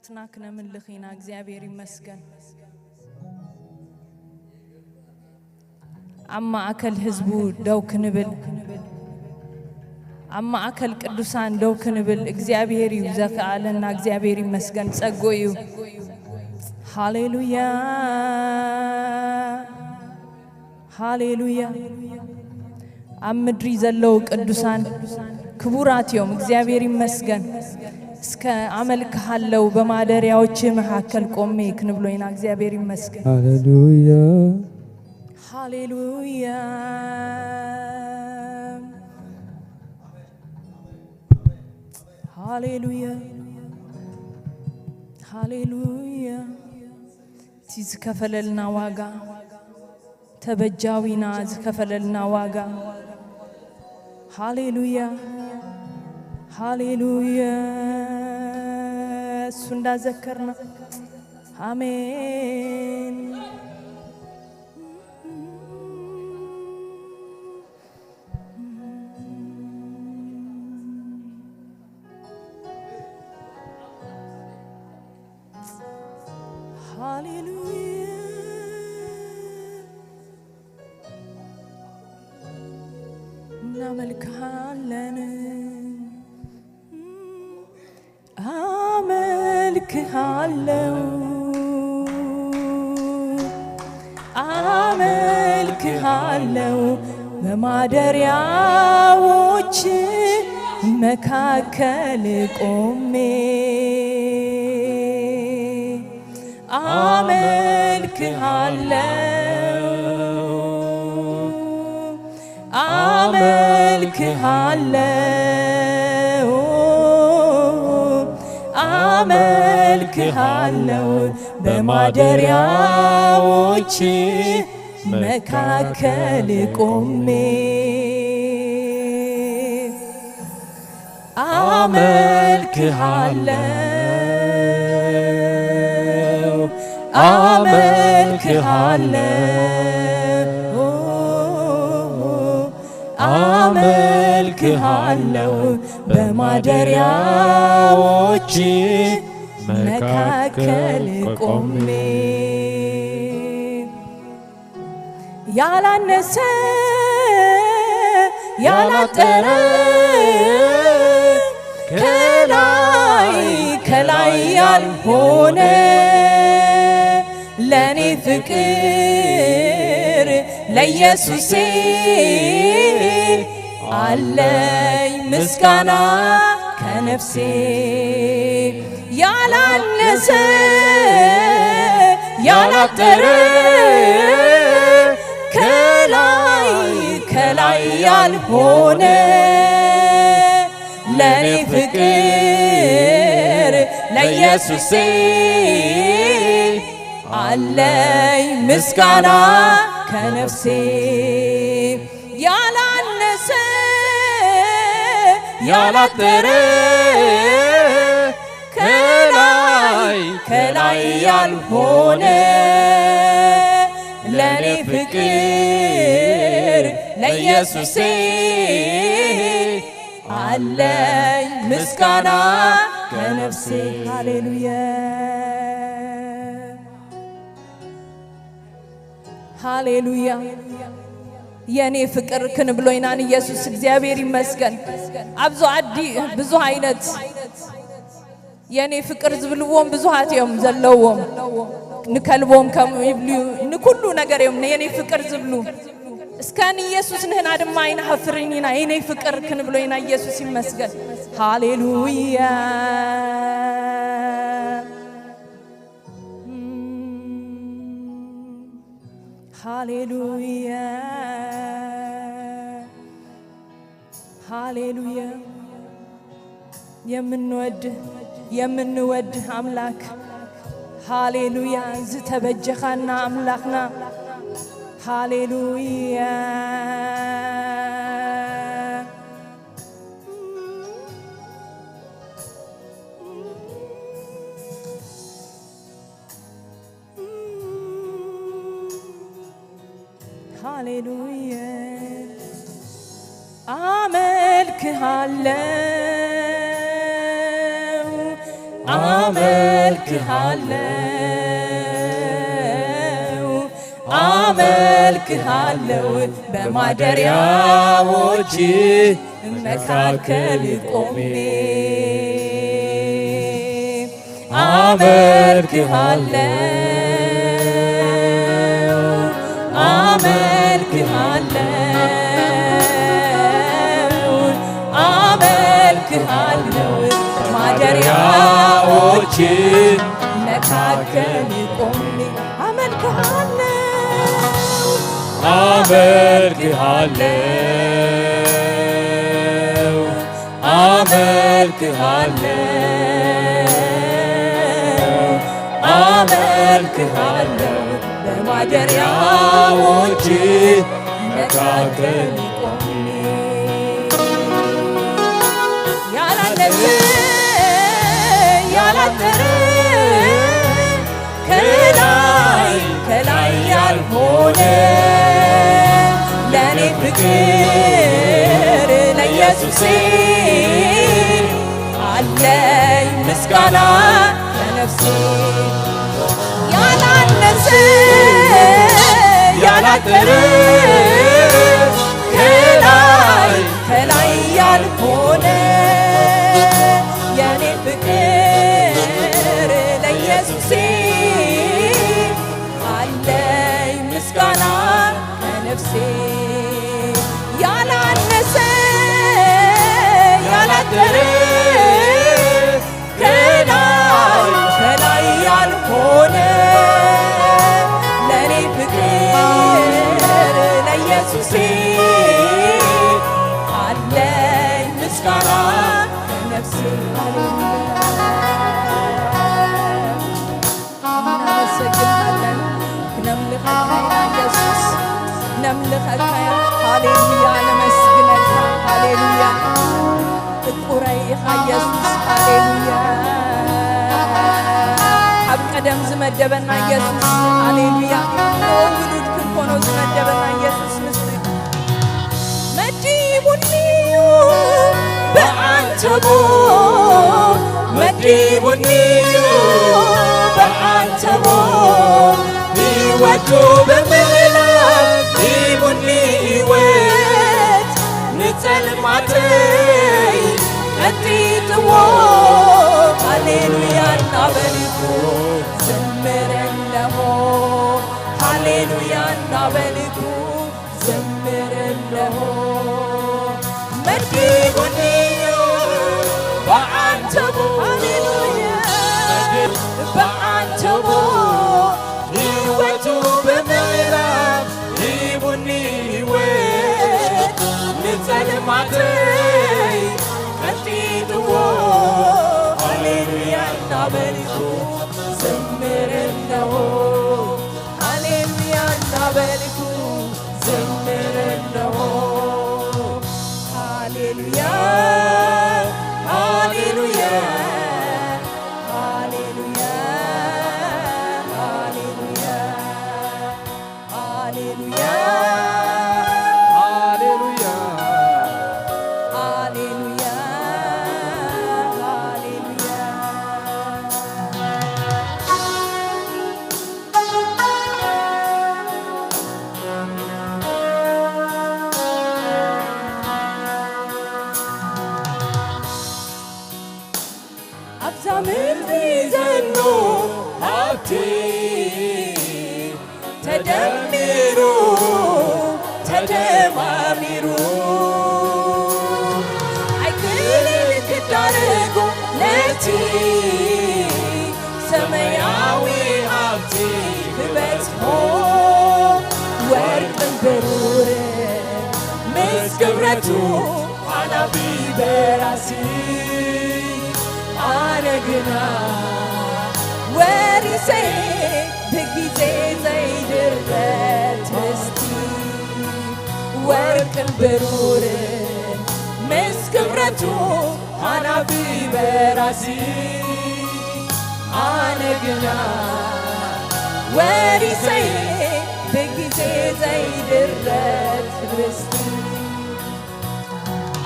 ትና ክነምልኽ ኢና። እግዚኣብሔር ይመስገን። ኣብ ማእከል ህዝቡ ደው ክንብል፣ ኣብ ማእከል ቅዱሳን ደው ክንብል እግዚኣብሔር እዩ ዘኽኣለና። እግዚኣብሔር ይመስገን፣ ጸግኡ እዩ። ሃሌሉያ፣ ሃሌሉያ። ኣብ ምድሪ ዘለዉ ቅዱሳን ክቡራት እዮም። እግዚኣብሔር ይመስገን። እስከ አመልክሃለሁ በማደሪያዎች መካከል ቆሜ ክንብሎ ኢና። እግዚኣብሔር ይመስገን። ሃሌሉያ። ሃሌሉያ፣ ሃሌሉያ፣ ሃሌሉያ። እቲ ዝከፈለልና ዋጋ፣ ተበጃዊና ዝከፈለልና ዋጋ። ሃሌሉያ፣ ሃሌሉያ። እሱ እንዳዘከርና፣ ኣሜን። ሃሌሉያ፣ እናመልክሃለን። አመልክሃለው፣ አመልክሃለው በማደሪያዎች መካከል ቆሜ። አመልክሃለው፣ አመልክሃለው፣ አመልክሃለው በማደሪያዎች መካከል ቆሜ። አመልክሃለው፣ አመልክሃለው፣ አመልክሃለው በማደሪያዎች መካከል ቆሜ። ያላነሰ ያላጠረ ከላይ ከላይ ያልሆነ ለኔ ፍቅር ለኢየሱሴ አለኝ ምስጋና ከነፍሴ። ያላነሰ ያላጠረ ከላይ ከላይ ያልሆነ ለኔ ፍቅር ለኢየሱሴ አለኝ ምስጋና ከነፍሴ። ያላነሰ ያላጠረ ከላይ ከላይ ያልሆነ ለኔ ፍቅር ለኢየሱሴ አለኝ ምስጋና ከነፍሴ። ሃሌሉያ፣ ሃሌሉያ። የኔ ፍቅር ክንብሎ ኢና ንኢየሱስ። እግዚኣብሔር ይመስገን። ኣብዚ ዓዲ ብዙ ዓይነት የኔ ፍቅር ዝብልዎም ብዙሃት እዮም ዘለዎም። ንከልቦም ከምኡ ይብሉ፣ ንኩሉ ነገር እዮም የኔ ፍቅር ዝብሉ። እስከ ንኢየሱስ ንህና ድማ ኣይንሃፍርን ኢና፣ የኔ ፍቅር ክንብሎ ኢና። ኢየሱስ ይመስገን። ሃሌሉያ፣ ሃሌሉያ፣ ሃሌሉያ። የምንወድህ የምንወድህ ኣምላክ፣ ሃሌሉያ። ዝተበጀኻና ኣምላኽና፣ ሃሌሉያ። ሃሌሉያ። አመልክሃለው፣ አመልክሃለው፣ አመልክሃለው በማደሪያዎች መካከል ቆሜ። አመልክሃለው፣ አመልክሃለው፣ አመልክሃለው በማደሪያዎች መካከል ቆሜ። አመልክሃለው፣ አመልክሃለው፣ አመልክሃለው፣ አመልክሃለው በማደሪያዎች መካከል ቆሜ። ያላነሰ ያላጠረ ከላይ ከላይ ያልሆነ ለኔ ፍቅር ለኢየሱሴ አለኝ ምስጋና ከነፍሴ። ያላነሰ ያላጠረ ከላይ ከላይ ያልሆነ የኔ ፍቅር ለኢየሱሴ አለኝ ምስጋና ከነፍሴ። ያላነሰ ያላጠረ ከላይ ከላይ ያልሆነ ለኔ ፍቅር ለኢየሱሴ አለኝ ምስጋና ከነፍሴ። እናመሰግንሃለን። ነምልኸካ ኢና ኢየሱስ፣ ነምልኸካ ኢና። ሃሌሉያ፣ ነመስግነካ። ሃሌሉያ፣ ፍቁረይ ኢኻ ኢየሱስ። ሃሌሉያ፣ ኣብ ቀደም ዝመደበና ኢየሱስ። ሃሌሉያ፣ ንኡ ውሉድ ክንኮኖ ዝመደበና ኢየሱስ ምስጢር መዲቡኒዩ ብዓንተቦ፣ መዲቡኒዩ ብዓንተቦ፣ ህይወቱ ብምሕላፍ ሂቡኒ ህይወት፣ ንጸልማተይ ቀጢጥዎ። ሃሌሉያ እናበልኩ ዘምር ኣለኹ፣ ሃሌሉያ እናበልኩ ዘምር ኣለኹ። መዲቡኒዩ ብዓንተቦ፣ ሃሌሉያ፣ ብዓንተቦ ህይወቱ ብምሕላፍ ሂቡኒ ህይወት፣ ንጸልማተይ ቀንጢጥዎ። ሃሌሉያ እናበልኩ ዘምር ኣለኹ፣ ሃሌሉያ እናበልኩ ዘምር ኣለኹ። ሃሌሉያ፣ ሃሌሉያ፣ ሃሌሉያ፣ ሃሌሉያ፣ ሃሌሉያ፣ ሃሌሉያ፣ ሃሌሉያ፣ ሃሌሉያ። ኣብዛ ምድሪ ዘሎ ሃብቲ ተደሚሩ ተደማሚሩ ኣይክእልን ክዳረጎ ነቲ ሰማያዊ ሃብቲ ክበጽሖ ወርቅን ብሩርን ምስ ክብረቱ ሓላፊ በራሲ ኣነ ግና ወሪሰ ብግዜ ዘይድረት ርስቲ ወርቅን ብሩርን ምስ ክብረቱ ሓላፊ በራሲ ኣነ ግና ወሪሰ ብግዜ ዘይድረት ርስቲ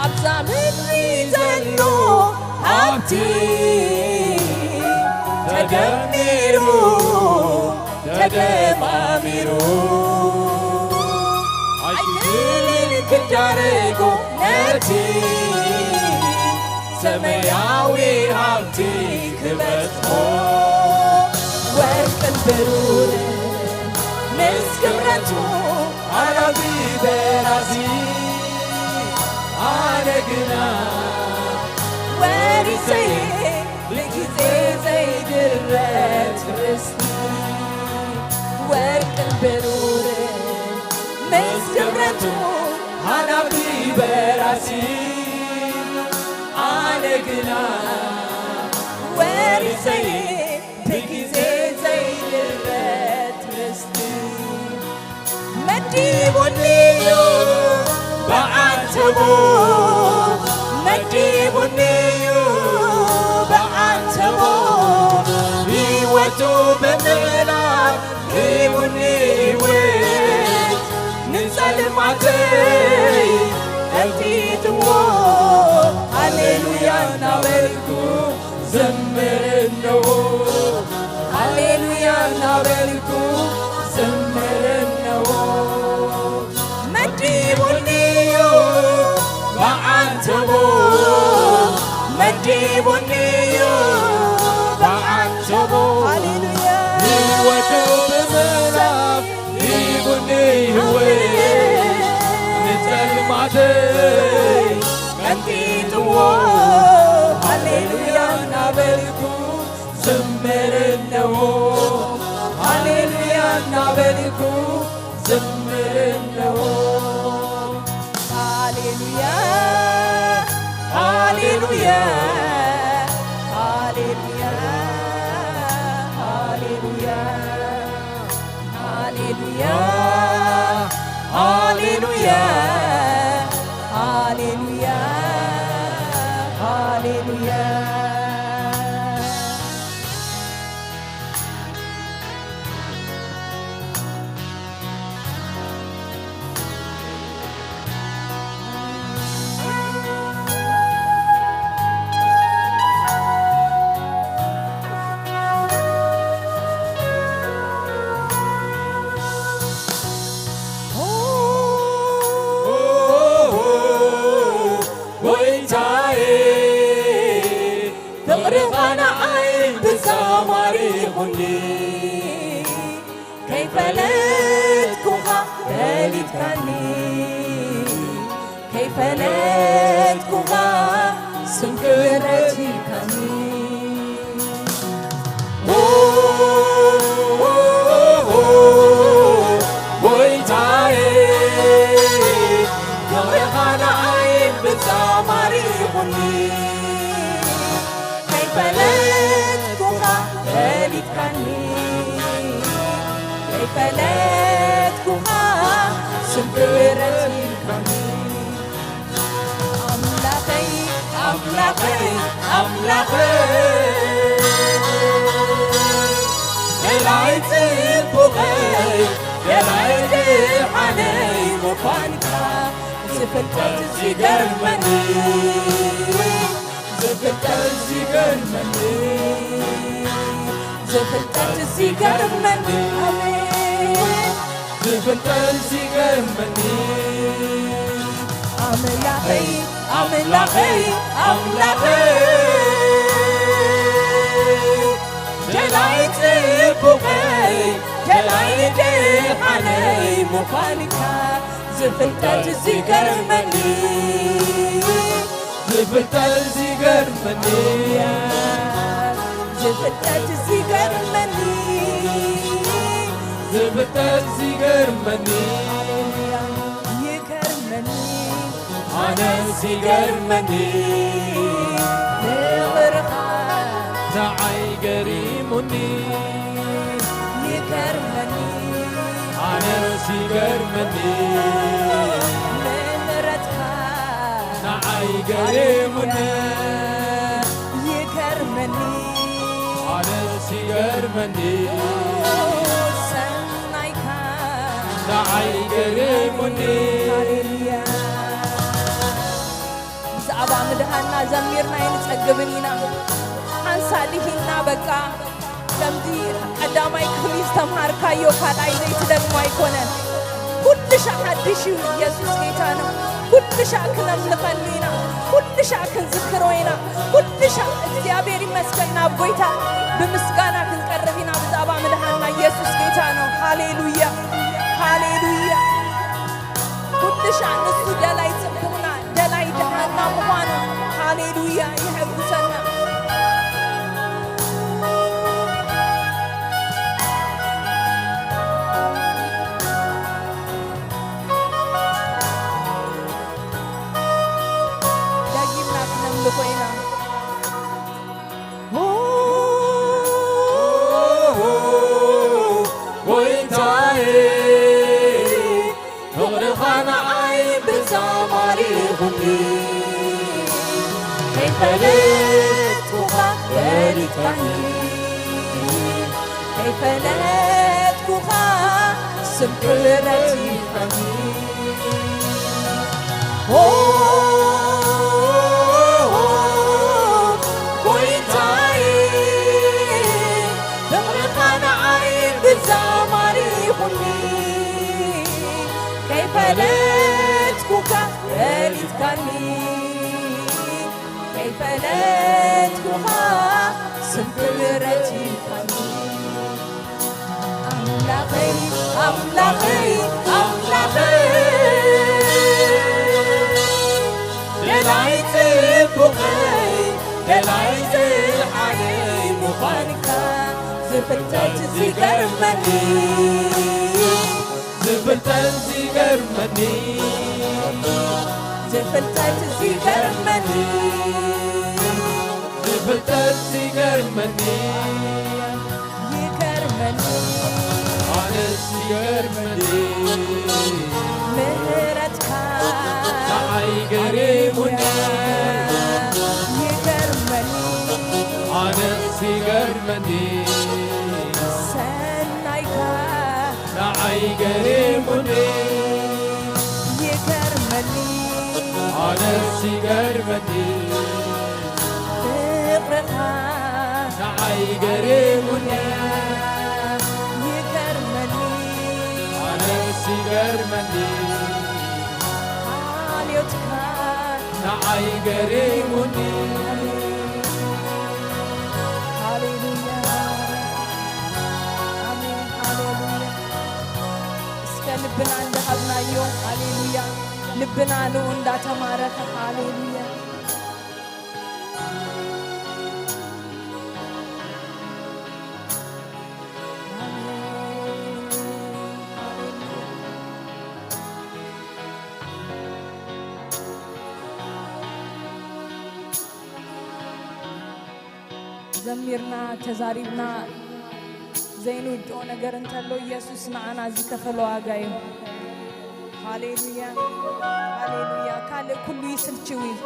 ኣብዛ ምድሪ ዘሎ ሃብቲ ተደሚሩ ተደማሚሩ ኣይክእልን ክዳረጎ ነቲ ሰማያዊ ሃብቲ ክበጽሖ። ወርቅን ብሩርን ምስ ክብረቱ ሓላፊ በራሲ ኣነ ግና ወሪሰይ ብግዜ ዘይድረት ርስቲ። ወርቅን ብሩርን ምስ ክብረቱ ሓላፊ በራሲ ኣነ ግና ወሪሰይ ብግዜ ዘይድረት ርስቲ። መዲቡኒዩ ብዓንተቦ፣ መዲቡኒዩ ብዓንተቦ፣ ህይወቱ ብምዕላል ሂቡኒ ህይወት፣ ንጸልማተይ ቀንጢጥዎ። ሃሌሉያ እናበልኩ ዘምር ኣለዎ። ሃሌሉያ እናበልኩ ዘምር ኣለዎ። መዲቡኒዩ ብዓንተቦ፣ መዲቡኒዩ ብዓንተቦ። ሃሌሉያ። ህይወቱ ብምዕራፍ ሂቡኒ ህይወት፣ ንጸልማተይ ቀንጢጥዎ። ሃሌሉያ እናበልኩ ዘምር ኣለዎ። ሃሌሉያ እናበልኩ ዘምር ኣለዎ። ሃሌሉያ፣ ሃሌሉያ፣ ሃሌሉያ፣ ሃሌሉያ። ሃሌሉያ፣ ሃሌሉያ፣ ሃሌሉያ፣ ሃሌሉያ። ጎይታዬ፣ ፍቕርኻ ንዓይ ብዛማሪ ይኹንኒ። ከይፈለጥኩኻ ፈሊጥካኒ፣ ከይፈለጥኩኻ ስም ክብረት ሂብካኒ። ጎይታዬ፣ ፍቕርኻ ንዓይ ብዛማሪ ይኹንኒ። ከይፈለጥኩኻ ፈሊጥካኒ፣ ከይፈለጥኩኻ ስም ክብረት ሂብካኒ። ኣምላኸይ፣ ኣምላኸይ፣ ኣምላኸይ፣ ደላይ ጽቡቐይ፣ ደላይ ደሓነይ ምዃንካ ዝፍለጥ ዝገርመኒ። ዝፍጠር ዝገርመኒ፣ ዝፍጠር ዝገርመኒ፣ ኣሜን። ዝፍጠር ዝገርመኒ፣ ኣምላኸይ፣ ኣምላኸይ፣ ኣምላኸይ፣ ደላይ ጽቡቐይ፣ ደላይ ደሓነይ ምዃንካ ዝፍጠር ዝገርመኒ። ዝፍጠር ዝገርመኒ፣ ዝፍጠር ዝገርመኒ፣ ዝፍጠር ዝገርመኒ፣ ይገርመኒ፣ ኣነስ ይገርመኒ፣ ፍቕርኻ ንዓይ ገሪሙኒ። ይገርመኒ፣ ኣነስ ይገርመኒ፣ ምሕረትካ ንዓይ ገሪሙኒ። ይገርመኒ፣ ኣነስ ይገርመኒ፣ ሰናይካ ንዓይ ገሪሙኒ። ሃሌሉያ። ብዛዕባ ምድሃንና ዘሚርና ኣይንጸግብን ኢና። ሓንሳእ ድሂንና በቃ። ከምዚ ቀዳማይ ክፍሊ ዝተምሃርካዮ ካልኣይ ዘይትደግሞ ኣይኮነን። ኩሉ ሻዕ ሓድሽ እዩ። ኢየሱስ ጌታ ነው። ኩሉ ሻዕ ክነምልኸሉ ኢና። ኩሉ ሻዕ ክንዝክሮ ኢና። ኩሉ ሻዕ እግዚኣብሔር ይመስገን ናብ ጎይታ ብምስጋና ክንቀርብ ኢና። ብዛዕባ ምድሓንና ኢየሱስ ጌታ ነው። ሃሌሉያ፣ ሃሌሉያ። ኩሉ ሻዕ ንሱ ደላይ ጽቡቕና፣ ደላይ ድሓንና ምዃኑ፣ ሃሌሉያ፣ የሐጉሰና። ደጊምና ክነምልኾ ኢና። ኦ፣ ጎይታዬ፣ ፍቕርኻ ንዓይ ብዛ ማሪኹኒ። ከይፈለጥኩኻ ፈሊጥካኒ፣ ከይፈለጥኩኻ ስም ክብረት ይሃብካኒ። ኦ፣ ጎይታዬ፣ ፍቕርኻ ንዓይ ብዛ ማሪኹኒ። ከይፈለጥኩኻ ፈሊጥካኒ፣ ከይፈለጥኩኻ ስም ክብረት ይሃብካኒ። ኣምላኸይ፣ ኣምላኸይ፣ ኣምላኸይ፣ ደላይ ጽቡቐይ፣ ደላይ ዝሓለይ ምዃንካ ዝፍልጠት ዝገርመኒ፣ ዝፍልጠት ዝገርመኒ፣ ዝፍልጠት ዝገርመኒ፣ ዝፍልጠት ዝገርመኒ፣ ይገርመኒ፣ ኣነስ ይገርመኒ፣ ምህረትካ ንዓይ ገሪሙኒ፣ ይገርመኒ፣ ኣነስ ይገርመኒ፣ ሰናይካ ንዓይ ገሪሙኒ፣ ይገርመኒ፣ ኣነስ ይገርመኒ፣ ፍቕርኻ ንዓይ ገሪሙኒ፣ ይገርመኒ፣ ኣነስ ይገርመኒ፣ ሓልዮትካ ንዓይ ገሪሙኒ። ሃሌሉያ። ኣሜን። ሃሌሉያ። እስከ ልብና እንዳሃብናዮ። ሃሌሉያ። ልብና ንኡ እንዳተማረኸ። ሃሌሉያ። ኣሜን። ሃሌሉያ። ዘሚርና፣ ተዛሪብና፣ ዘይንውድኦ ነገር እንተሎ፣ ኢየሱስ ንዓና ዝከፈሎ ዋጋ እዩ። ሃሌሉያ፣ ሃሌሉያ። ካልእ ኩሉ ይስልችው እዩ።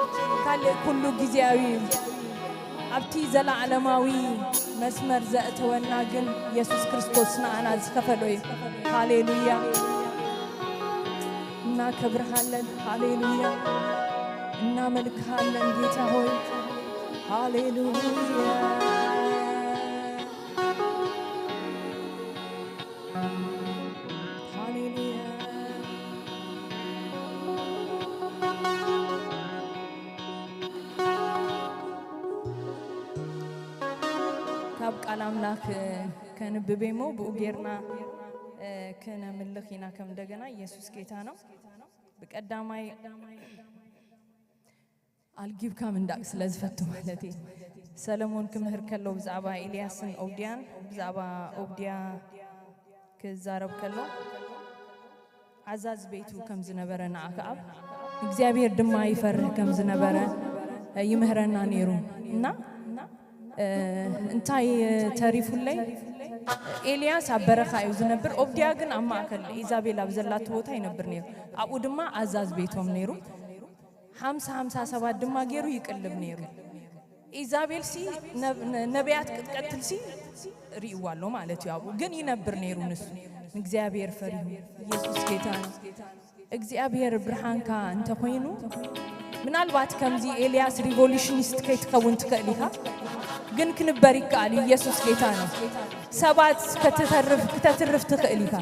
ካልእ ኩሉ ግዜያዊ እዩ። ኣብቲ ዘለዓለማዊ መስመር ዘእተወና ግን ኢየሱስ ክርስቶስ ንዓና ዝኸፈሎ እዩ። ሃሌሉያ። እናከብርሃለን። ሃሌሉያ። እናመልክሃለን ጌታ ሆይ። ሃሌሉያ። ሃሌሉያ። ካብ ቃል ኣምላኽ ከንብብ እሞ ብኡ ጌርና፣ እ፣ ክነምልኽ ኢና። ከም እንደገና ኢየሱስ ጌታ ነው። ብቀዳማይ ኣልጊብካ ምንዳቅ ስለ ዝፈቱ ማለት እዩ። ሰለሞን ክምህር ከሎ ብዛዕባ ኤልያስን ኦብድያን፣ ብዛዕባ ኦብድያ ክዛረብ ከሎ፣ ዓዛዚ ቤቱ ከም ዝነበረ ንኣክዓብ እግዚኣብሔር ድማ ይፈርህ ከም ዝነበረ ይምህረና ነይሩ። እና፣ እ፣ እንታይ ተሪፉለይ? ኤልያስ ኣብ በረኻ እዩ ዝነብር፣ ኦብድያ ግን ኣብ ማእከል ኢዛቤል ኣብ ዘላቶ ቦታ ይነብር ነይሩ። ኣብኡ ድማ ኣዛዚ ቤቶም ነይሩ። ሓምሳ ሓምሳ ሰባት ድማ ገይሩ ይቅልብ ነይሩ። ኢዛቤልሲ ነብ-፣ ነ-፣ ነቢያት ክትቀትልሲ ርእይዋ ኣሎ ማለት እዩ። ኣብኡ ግን ይነብር ነይሩ ንሱ። ንእግዚኣብሔር ፈሪሁ። ኢየሱስ ጌታ ነው። እግዚኣብሔር ብርሃንካ እንተኾይኑ፣ ምናልባት ከምዚ ኤልያስ ሪቮሉሽኒስት ከይትኸውን ትኽእል ኢኻ። ግን ክንበር ይከኣል እዩ። ኢየሱስ ጌታ ነው። ሰባት ከተተርፍ፣ ክተትርፍ ትኽእል ኢኻ።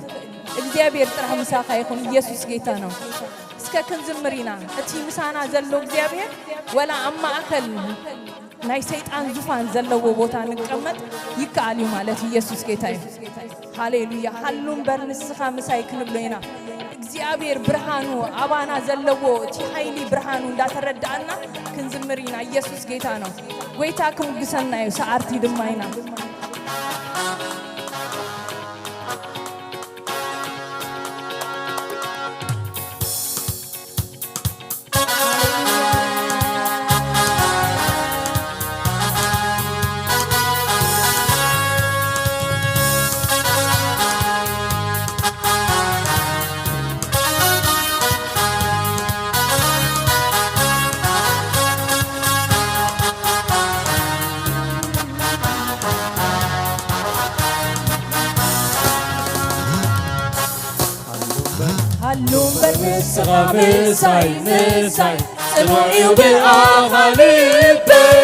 እግዚኣብሔር ጥራሕ ምሳኻ ይኹን። ኢየሱስ ጌታ ነው። እስከ ክንዝምር ኢና። እቲ ምሳና ዘሎ እግዚኣብሔር ወላ ኣብ ማእከል ናይ ሰይጣን ዙፋን ዘለዎ ቦታ ንቀመጥ ይከኣል እዩ ማለት እዩ። ኢየሱስ ጌታ እዩ። ሃሌሉያ። ሃሉ እምበር ንስኻ ምሳይ ክንብሎ ኢና። እግዚኣብሔር ብርሃኑ ኣባና ዘለዎ እቲ ሓይሊ ብርሃኑ እንዳተረዳእና ክንዝምር ኢና። ኢየሱስ ጌታ ነው። ጎይታ ክምጉሰና እዩ። ሰዓርቲ ድማ ኢና። ሃሉ እምበር ንስኻ ምሳይ፣ ምሳይ፣ ጽኑዕ እዩ ብኣኻ ልበይ።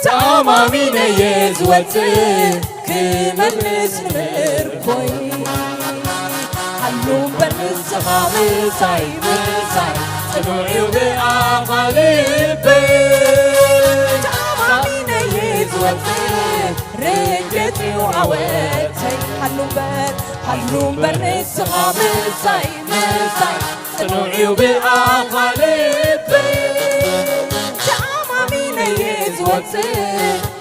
ተኣማሚነ እየ ዝወጽእ ክመልስ ንምርኮይ። ሃሉ እምበር ንስኻ ምሳይ፣ ምሳይ፣ ጽኑዕ እዩ ብኣኻ ልበይ። ተኣማሚነ እየ ዝወጽእ ርግጽ እዩ ዓወተይ። ሃሉ እምበር፣ ሃሉ እምበር ንስኻ ምሳይ፣ ምሳይ፣ ጽኑዕ እዩ ብኣኻ ልበይ። ተኣማሚነ እየ ዝወጽእ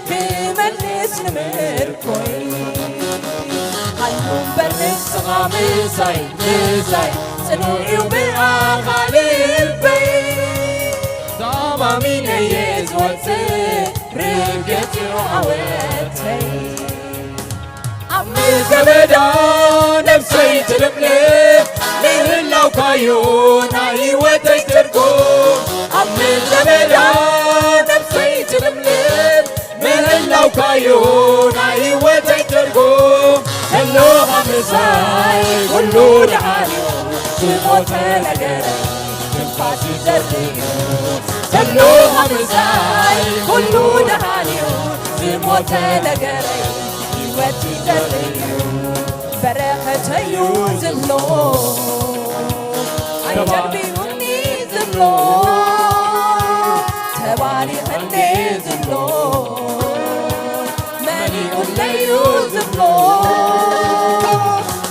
ክመልስ ንምርኮይ። ሃሉ እምበር ንስኻ ምሳይ፣ ምሳይ፣ ጽኑዕ እዩ ብኣኻ ልበይ። ተኣማሚነ እየ ዝወጽእ ርግጽ እዩ ዓወተይ። ኣብ ምድረ በዳ ነፍሰይ ትልምልም፣ ምህላውካዮ ናይ ህይወተይ ትርጉም። ኣብ ምድረ በዳ ነፍሰይ ትልምልም፣ ምህላውካዮ ናይ ህይወተይ ትርጉም። ተሎኻ ምሳይ ኩሉ ደሓን እዩ፣ ዝሞተ ነገረይ ትንፋስ ይዘርእ እዩ። ተሎኻ ምሳይ ኩሉ ደሓን እዩ፣ ዝሞተ ነገረይ ህይወት ይዘርእ እዩ። በረኸተዩ ዝብሎ ኣይተርቢዩኒ ዝብሎ ተባሪኸኒ ዝብሎ መሊኡለዩ ዝብሎ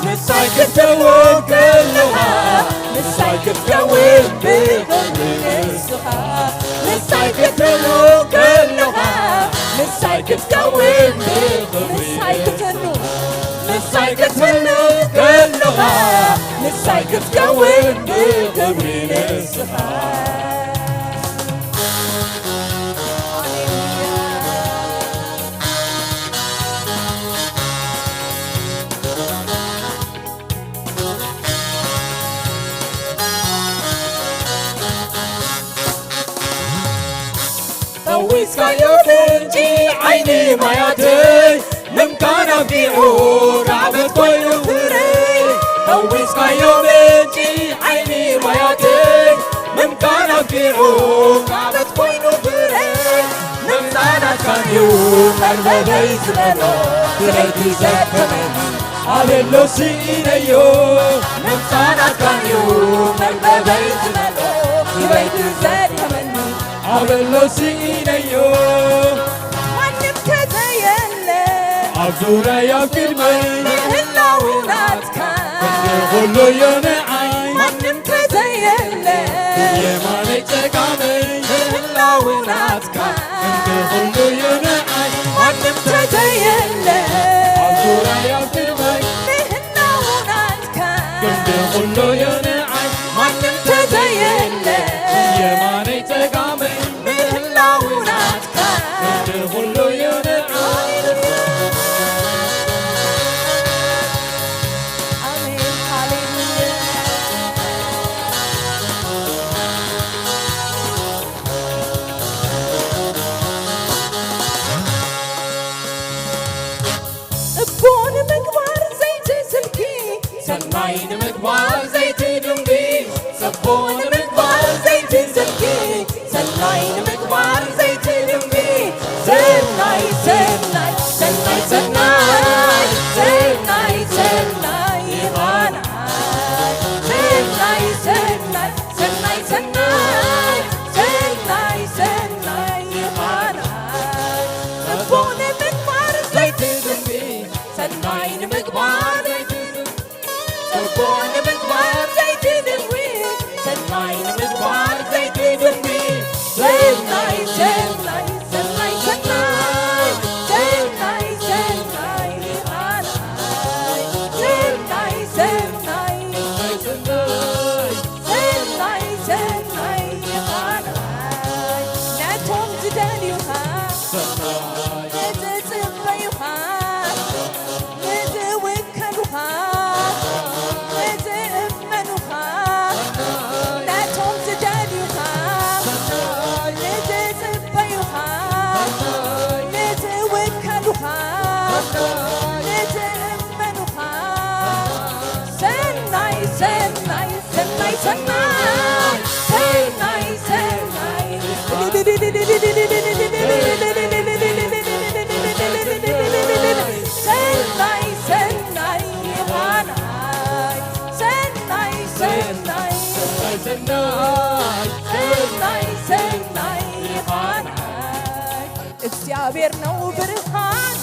ምሳይ ክትከውን ከለኻ ምሳይ ክትከውን ብኽብሪ ንስኻ ምሳይ ክትከውን ከለኻ ምሳይ ክትከውን ብኽብሪ ምሳይ ክትህሉ ምሳይ ክትህሉ ከለኻ ምሳይ ክትከውን ብኽብሪ ንስኻ። ፈዊስካዮ ምንጪ ዓይኒ ማያተይ ምምካን ኣብቂዑ ራዕበት ኮይኑ ፍረይ ፈዊስካዮ ምንጪ ዓይኒ ማያተይ ምምካን ኣብቂዑ ራዕበት ኮይኑ ፍረይ ምምፃእ ናትካን እዩ መርበበይ ዝበሎ ብረይቲ ዘከመኒ ኣበሎ ስኢነዮ ምምፃእ ናትካን እዩ መርበበይ ዝበሎ ብረይቲ ዘከመኒ ኣበሎ ስኢነዮ ማንም ተዘየለ ኣብ ዙርያይ ኣብ ቅድመይ ምህላው ናትካ ክንዲ ኩሉ እዩ ንዓይ ማንም ተዘየለ የማነይ ጸጋመይ ምህላው ናትካ ክንዲ ኩሉ እዩ ንዓይ ማንም ተዘየለ ኣብ ዙርያይ ኣብ ቅድመይ ምህላው ናትካ ክንዲ ኩሉ እዩ ንዓይ ማንም ተዘየለ የማነይ ጸጋመይ ምህላው ናትካ ክንዲ ኩሉ እዩ ንዓይ ኣሜን ሃሌሉያ ጽቡቕ ንምግባር ዘይቲ ስልኪ ሰናይ ንምግባር ዘይቲ ድንቢ ጽቡቕ ንምግባር ዘይቲ ስልኪ ሰናይ ንምግባር ዘይቲ ድንቢ እግዚአብሔር ነው ብርሃኔ፣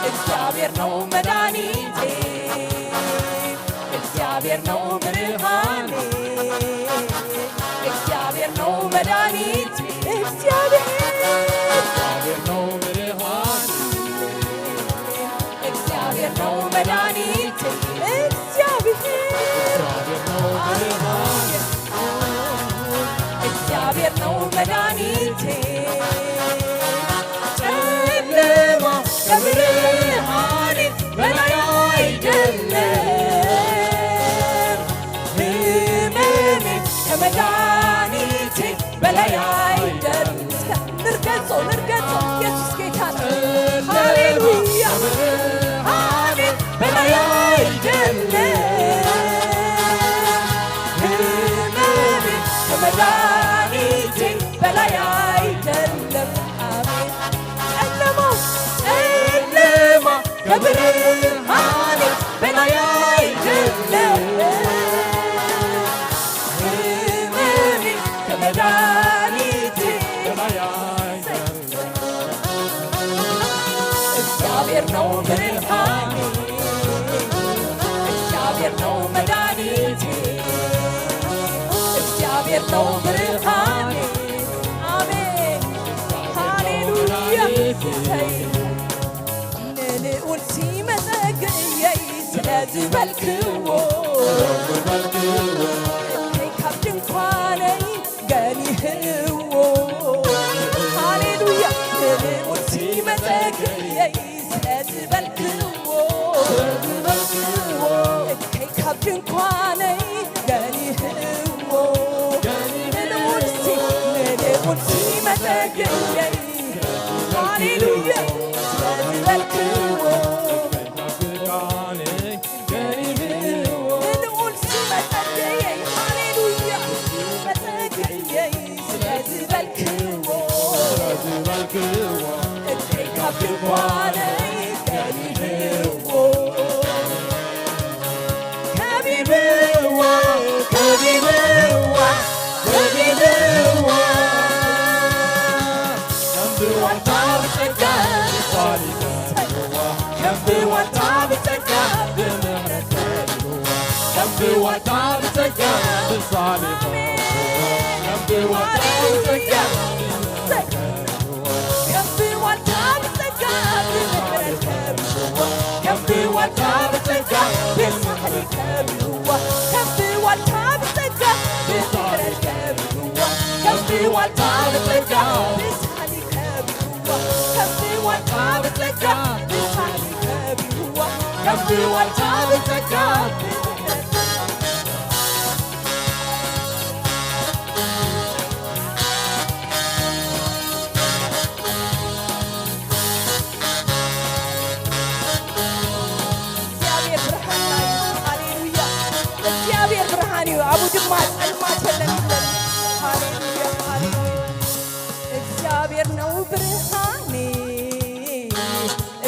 እግዚአብሔር ነው መድኃኒቴ፣ እግዚአብሔር ነው ብርሃኔ፣ እግዚአብሔር ነው መድኃኒቴ፣ እግዚአብሔር እግዚአብሔር ነው ብርሃኔ፣ እግዚአብሔር ነው መድኃኒቴ፣ እግዚአብሔር እግዚአብሔር ነው ብርሃኔ፣ እግዚአብሔር ነው መድኃኒቴ። ጨለማ ከብርሃኔ በላይ አይደለም፣ ህመሜ ከመድኃኒቴ በላይ አይደለም። እስከ ንርገጾ፣ ንርገጾ፣ ኢየሱስ ጌታ ነው። ሃሌሉያ። ከብርሃኔ በላይ አይደለም፣ ህመሜ ከመድኃኒቴ በላይ አይደለም። አሜን። ጨለማ፣ ጨለማ ከብርሃኔ በላይ አይደለም፣ ህመሜ ከመድኃኒቴ በላይ አይደለም። እግዚአብሔር ነው ብርሃኔ፣ እግዚአብሔር ነው መድኃኒቴ፣ እግዚአብሔር ነው ብርሃኔ። አሜን። ሃሌሉያ። ንልዑል ሲመሰግየይ ስለዝበልክዎ፣ እከይ ካብ ድንኳነይ ገኒህዎ። ሃሌሉያ። ንልዑል ሲመሰግየይ ስለዝበልክዎ፣ እከይ ካብ ድንኳነይ ገኒህዎ። ንልዑል ሲ-፣ ንልዑል ሲመሰግየይ፣ ሃሌሉያ፣ ስለዝበልክዎ። ንልዑል ሲመሰግየይ፣ ሃሌሉያ፣ ሲመሰግየይ ስለዝበልክዎ፣ እከይ ካብ ድንኳነይ ገኒህዎ። ከቢብዋ፣ ከቢብዋ፣ ከቢብዋ። ከም ብዋልታ ብጸጋ ብሳሊታ ከቢብዋ። ከም ብዋልታ ብጸጋ ብምህረት ከቢብዋ። ከም ብዋልታ ብጸጋ ብሳሊታ ከም ብዋልታ ብጸጋ ከም ብዋልታ ብጸጋ ብምህረት ከቢብዋ። ከም ብዋልታ ብጸጋ ብሳህሊ ከቢብዋ። ከም ብዋልታ ብጸጋ ብምህረት ከቢብዋ። ከም ብዋልታ ብጸጋ ብሳህሊ ከቢብዋ። ከም ብዋልታ ብጸጋ ብሳህሊ ከቢብዋ። ከም ብዋልታ ብጸጋ ብምህረት እግዚኣብሔር ብርሃንና እዩ። ሃሌሉያ። እግዚኣብሔር ብርሃን እዩ። ኣብኡ ድማ ጸልማት የለን ይብለና። ሃሌሉያ፣ ሃሌሉያ። እግዚኣብሔር ነው ብርሃኔ፣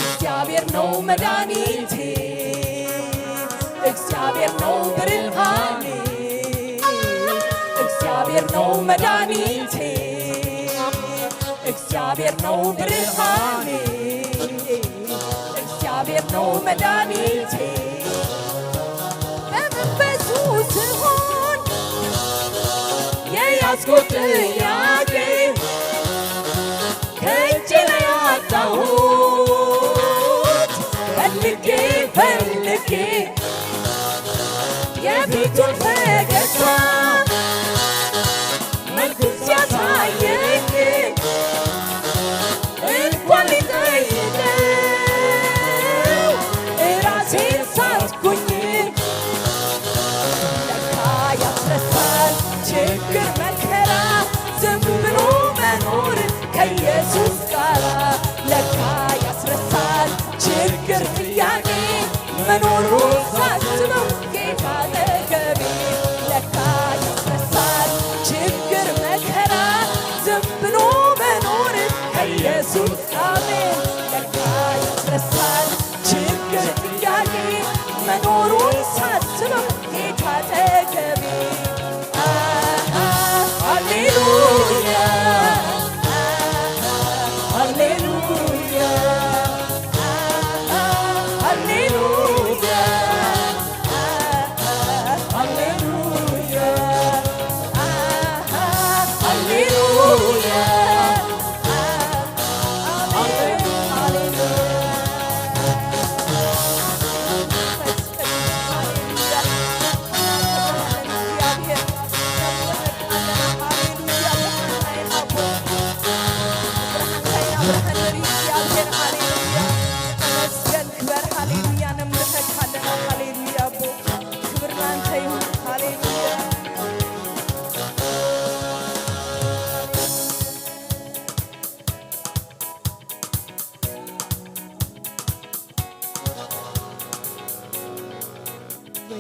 እግዚኣብሔር ነው መድኃኒቴ፣ እግዚኣብሔር ነው ብርሃኔ፣ እግዚኣብሔር ነው መድኃኒቴ፣ እግዚኣብሔር ነው ብርሃኔ፣ እግዚኣብሔር ነው መድኃኒቴ። በመንፈሱ ስሆን የያዝኩት ጥያቄ ከእጄ ላይ አጣሁት። ፈልጌ ፈልጌ የፊቱን ፈገግታ መልኩ ሲያሳየኝ እንኳን ሊጠይቀው ራሴን ሳትኩኝ። ለካ ያስረሳል ችግር መከራ ዝም ብሎ መኖር ከኢየሱስ ጋራ። ለካ ያስረሳል ችግር ጥያቄ መኖሩን ሳስበው ጌታ አጠገቤ።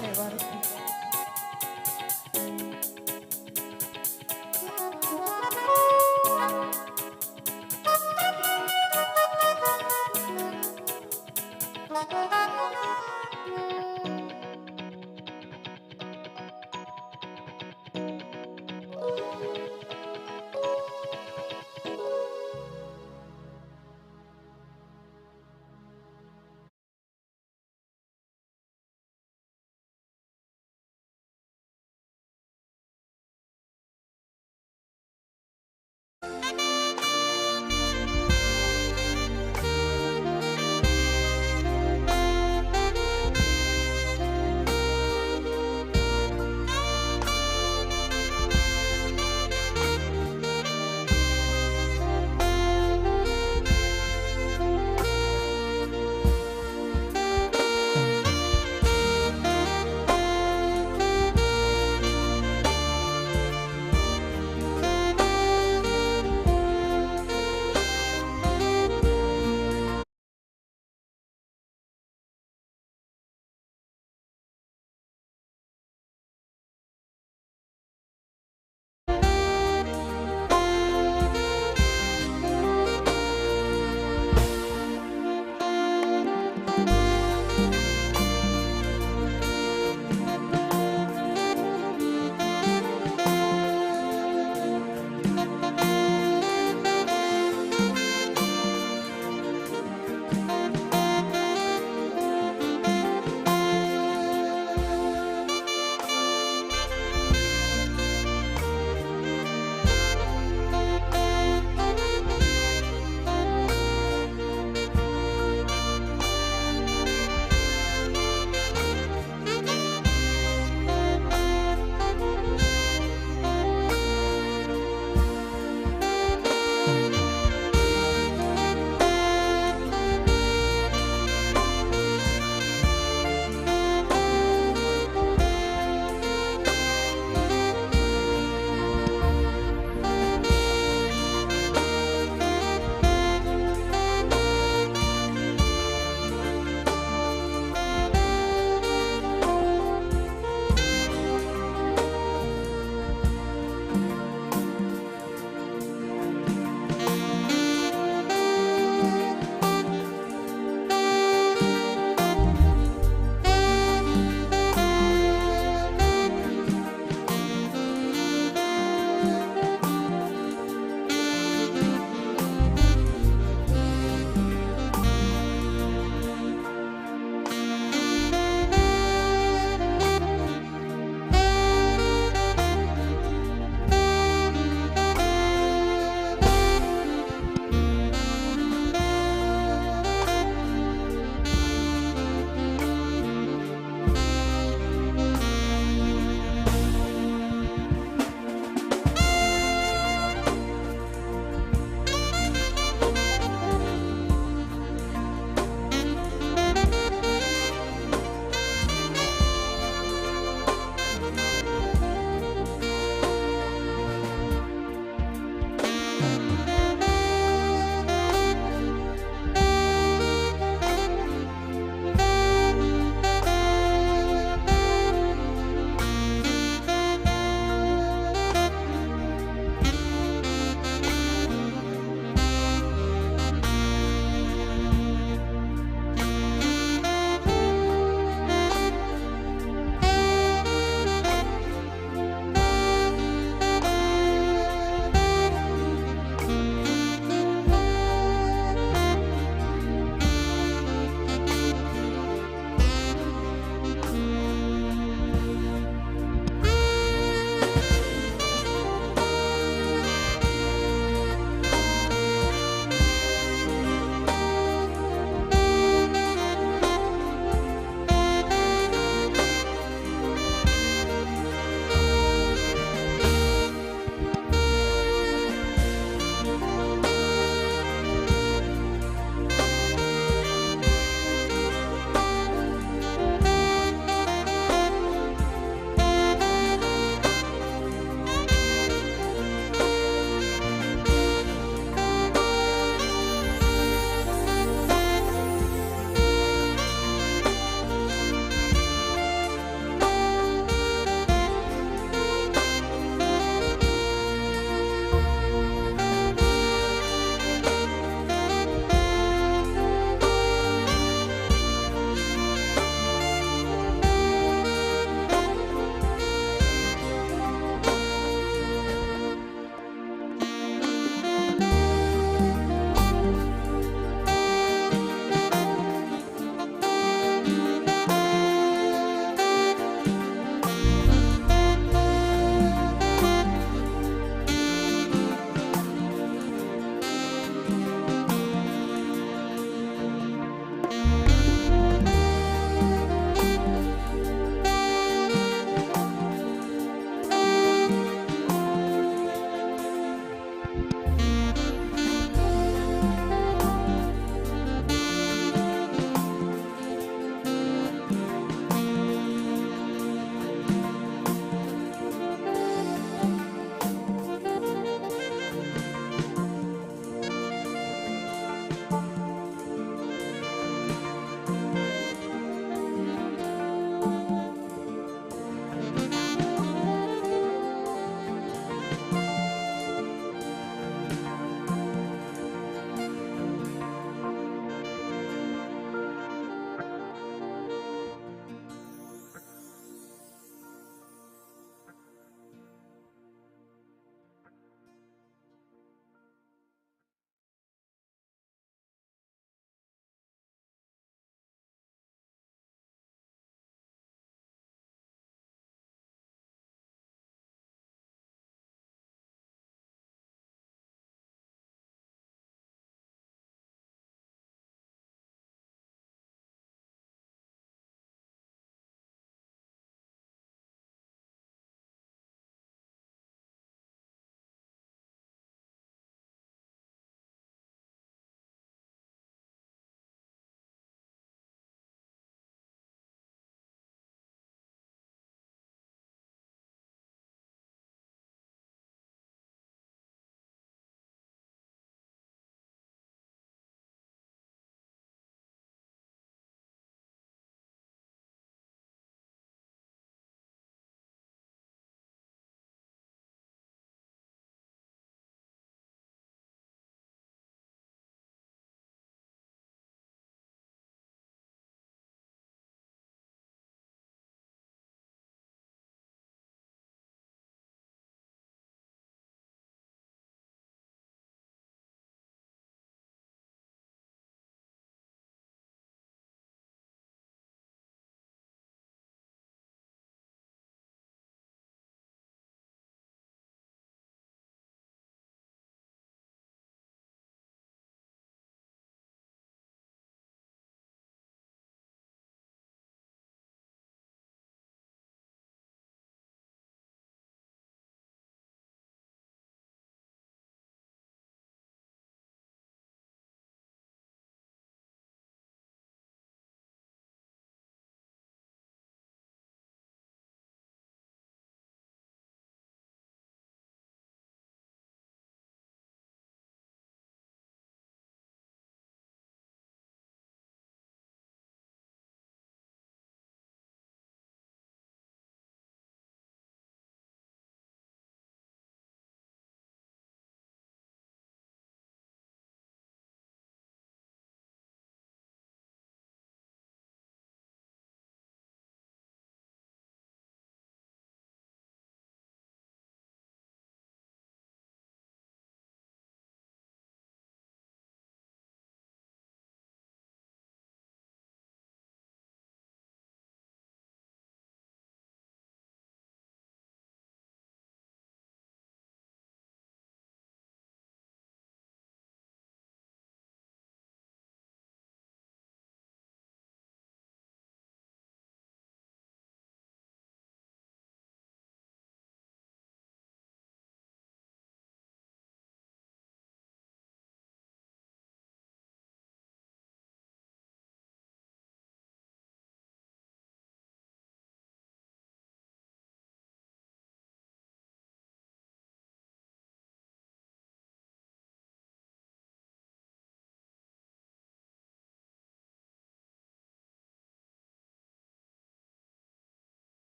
ይባርኩም።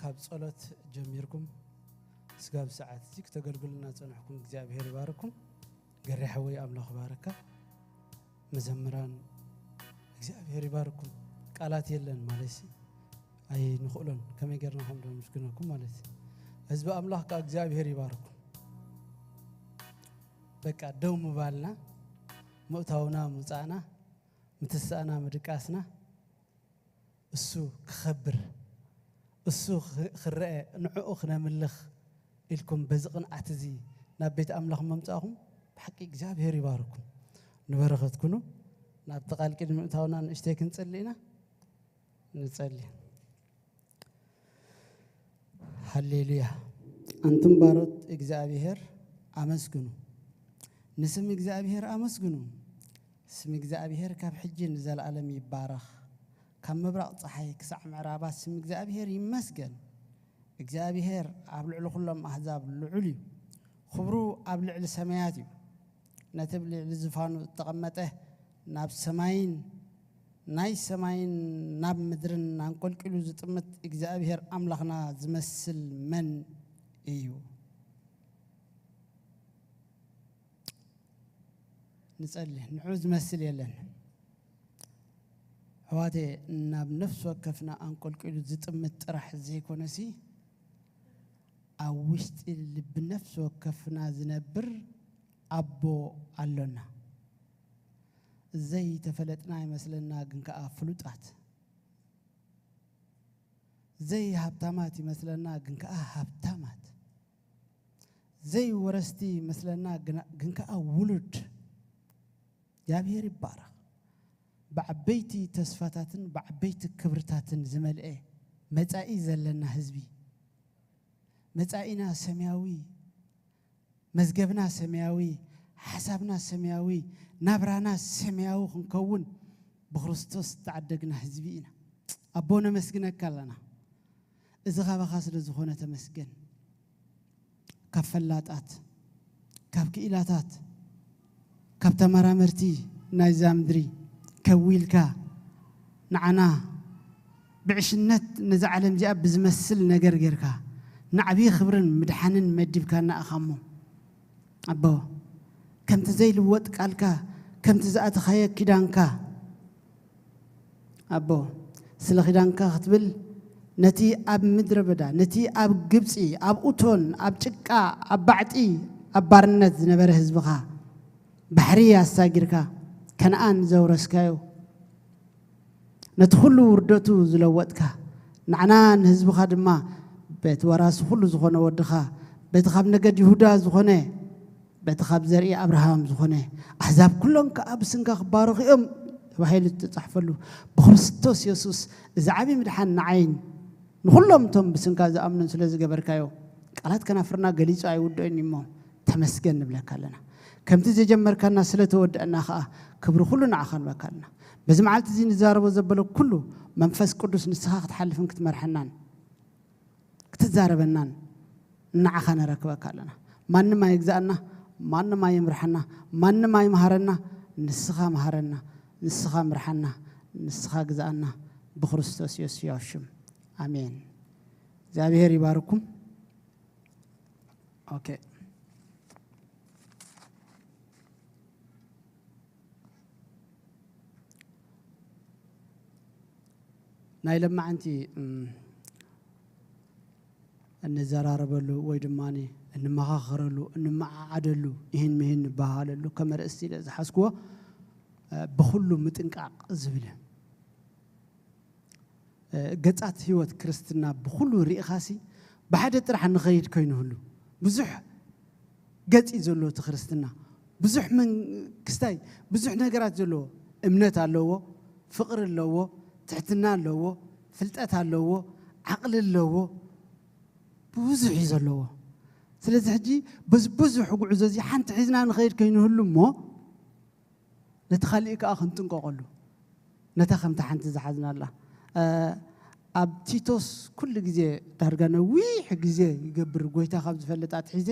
ካብ ጸሎት ጀሚርኩም ስጋብ ሰዓት እዚ ክተገልግሉና ጸንሕኩም እግዚኣብሔር ይባርኩም። ገሬ ሓወይ ኣምላኽ ይባርካ። መዘምራን እግዚኣብሔር ይባርኩም። ቃላት የለን ማለት ሲ ኣይንኽእሎን። ከመይ ጌርና ከም ደመስግነኩም ማለት እዩ። ህዝቢ ኣምላኽ ከኣ እግዚኣብሔር ይባርኩም። በቃ ደው ምባልና፣ ምእታውና ምውጻእና፣ ምትሳእና ምድቃስና እሱ ክኸብር፣ እሱ ክረአ፣ ንዕኡ ክነምልኽ ኢልኩም በዚ ቅንዓት እዚ ናብ ቤት ኣምላኽ ምምጻእኹም ብሓቂ እግዚኣብሔር ይባርኩም። ንበረኸት ኩኑ። ናብቲ ቃል ኪድ ምእታውና ንእሽተይ ክንጽሊ ኢና። ንጸሊ። ሃሌሉያ። ኣንቱም ባሮት እግዚኣብሔር ኣመስግኑ፣ ንስም እግዚኣብሔር ኣመስግኑ። ስም እግዚኣብሔር ካብ ሕጂ ንዘለኣለም ይባረኽ። ካብ ምብራቕ ጸሓይ ክሳዕ ምዕራባ ስም እግዚኣብሔር ይመስገን። እግዚኣብሔር ኣብ ልዕሊ ኩሎም ኣህዛብ ልዑል እዩ። ክብሩ ኣብ ልዕሊ ሰማያት እዩ። ነቲ ኣብ ልዕሊ ዝፋኑ እተቐመጠ ናብ ሰማይን ናይ ሰማይን ናብ ምድርን ኣንቆልቂሉ ዝጥምት እግዚኣብሔር ኣምላኽና ዝመስል መን እዩ? ንጸሊ፣ ንዑ ዝመስል የለን። ኣሕዋቴ፣ ናብ ነፍሲ ወከፍና ኣንቆልቂሉ ዝጥምት ጥራሕ ዘይኮነሲ፣ ኣብ ውሽጢ ልቢ ነፍሲ ወከፍና ዝነብር ኣቦ ኣሎና። ዘይተፈለጥና ይመስለና፣ ግን ከኣ ፍሉጣት። ዘይሃብታማት ይመስለና፣ ግን ከኣ ሃብታማት። ዘይወረስቲ ይመስለና፣ ግና-፣ ግን ከኣ ውሉድ። እግዚኣብሔር ይባረኽ። ብዓበይቲ ተስፋታትን ብዓበይቲ ክብርታትን ዝመልአ መጻኢ ዘለና ህዝቢ። መጻኢና ሰማያዊ፣ መዝገብና ሰማያዊ፣ ሓሳብና ሰማያዊ፣ ናብራና ሰማያዊ ክንከውን ብክርስቶስ ዝተዓደግና ህዝቢ ኢና። ኣቦ ነመስግነካ ኣለና። እዚ ካባኻ ስለ ዝኾነ ተመስገን። ካብ ፈላጣት፣ ካብ ክኢላታት፣ ካብ ተመራመርቲ ናይዛ ምድሪ ከዊልካ ንዓና ብዕሽነት ነዛ ዓለም እዚኣ ብዝመስል ነገር ጌርካ ንዓብዪ ክብርን ምድሓንን መዲብካና ኢኻ እሞ፣ ኣቦ፣ ከምቲ ዘይልወጥ ቃልካ፣ ከምቲ ዝኣተኻዮ ኪዳንካ፣ ኣቦ፣ ስለ ኪዳንካ ክትብል ነቲ ኣብ ምድረ በዳ፣ ነቲ ኣብ ግብጺ፣ ኣብ ኡቶን፣ ኣብ ጭቃ፣ ኣብ ባዕጢ፣ ኣብ ባርነት ዝነበረ ህዝብኻ ባሕሪ ኣሳጊርካ ከነኣን ዘውረስካዮ፣ ነቲ ኩሉ ውርደቱ ዝለወጥካ፣ ንዓና ንህዝብኻ ድማ በቲ ወራሲ ኩሉ ዝኾነ ወድኻ፣ በቲ ካብ ነገድ ይሁዳ ዝኾነ፣ በቲ ካብ ዘርኢ ኣብርሃም ዝኾነ፣ ኣህዛብ ኩሎም ከኣ ብስንካ ክባረኹ እዮም ተባሂሉ ዝተጻሕፈሉ፣ ብክርስቶስ የሱስ እዚ ዓቢ ምድሓን ንዓይን ንኹሎም እቶም ብስንካ ዝኣምኑን ስለ ዝገበርካዮ፣ ቃላት ከናፍርና ገሊጹ ኣይውድኦን እዩ እሞ፣ ተመስገን ንብለካ ኣለና። ከምቲ ዝጀመርካና ስለ ተወድአና ከኣ፣ ክብሪ ኩሉ ንዓኻ ንበካ ኣለና። በዚ መዓልቲ እዚ ንዛረቦ ዘበለ ኩሉ፣ መንፈስ ቅዱስ ንስኻ ክትሓልፍን ክትመርሐናን፣ ክትዛረበናን ንዓኻ ነረክበካ ኣለና። ማንም ኣይግዛኣና፣ ማንም ኣይምርሓና፣ ማንም ኣይምሃረና። ንስኻ ምሃረና፣ ንስኻ ምርሓና፣ ንስኻ ግዛኣና። ብክርስቶስ የሱስ ያው ሽም፣ ኣሜን። እግዚኣብሔር ይባርኩም። ኦኬ። ናይ ለማዓንቲ፣ እም፣ እንዘራረበሉ ወይ ድማ እንመኻኸረሉ፣ እንመዓዓደሉ፣ ይህን ምሂን እንበሃሃለሉ ከም ኣርእስቲ ኢለ ዝሓዝክዎ፣ እ፣ ብኹሉ ምጥንቃቕ ዝብል እዩ። እ፣ ገጻት ህይወት ክርስትና ብኹሉ ርኢኻሲ ብሓደ ጥራሕ ንኸይድ ከይንህሉ፣ ብዙሕ ገጽ እዩ ዘለዎ እቲ ክርስትና። ብዙሕ መን-፣ ክስታይ ብዙሕ ነገራት ዘለዎ፣ እምነት ኣለዎ፣ ፍቕሪ ኣለዎ፣ ትሕትና ኣለዎ፣ ፍልጠት ኣለዎ፣ ዓቕሊ ኣለዎ፣ ብዙሕ እዩ ዘለዎ። ስለዚ ሕጂ በዚ ብዙሕ ጉዕዞ እዚ ሓንቲ ሒዝና ንኸይድ ከይንህሉ እሞ፣ ነቲ ካሊእ ከኣ ክንጥንቀቐሉ፣ ነታ ከምታ ሓንቲ ዝሓዝናላ። እ፣ ኣብ ቲቶስ ኩሉ ግዜ፣ ዳርጋ ነዊሕ ግዜ ይገብር፣ ጎይታ ካብ ዝፈልጥ ኣትሒዘ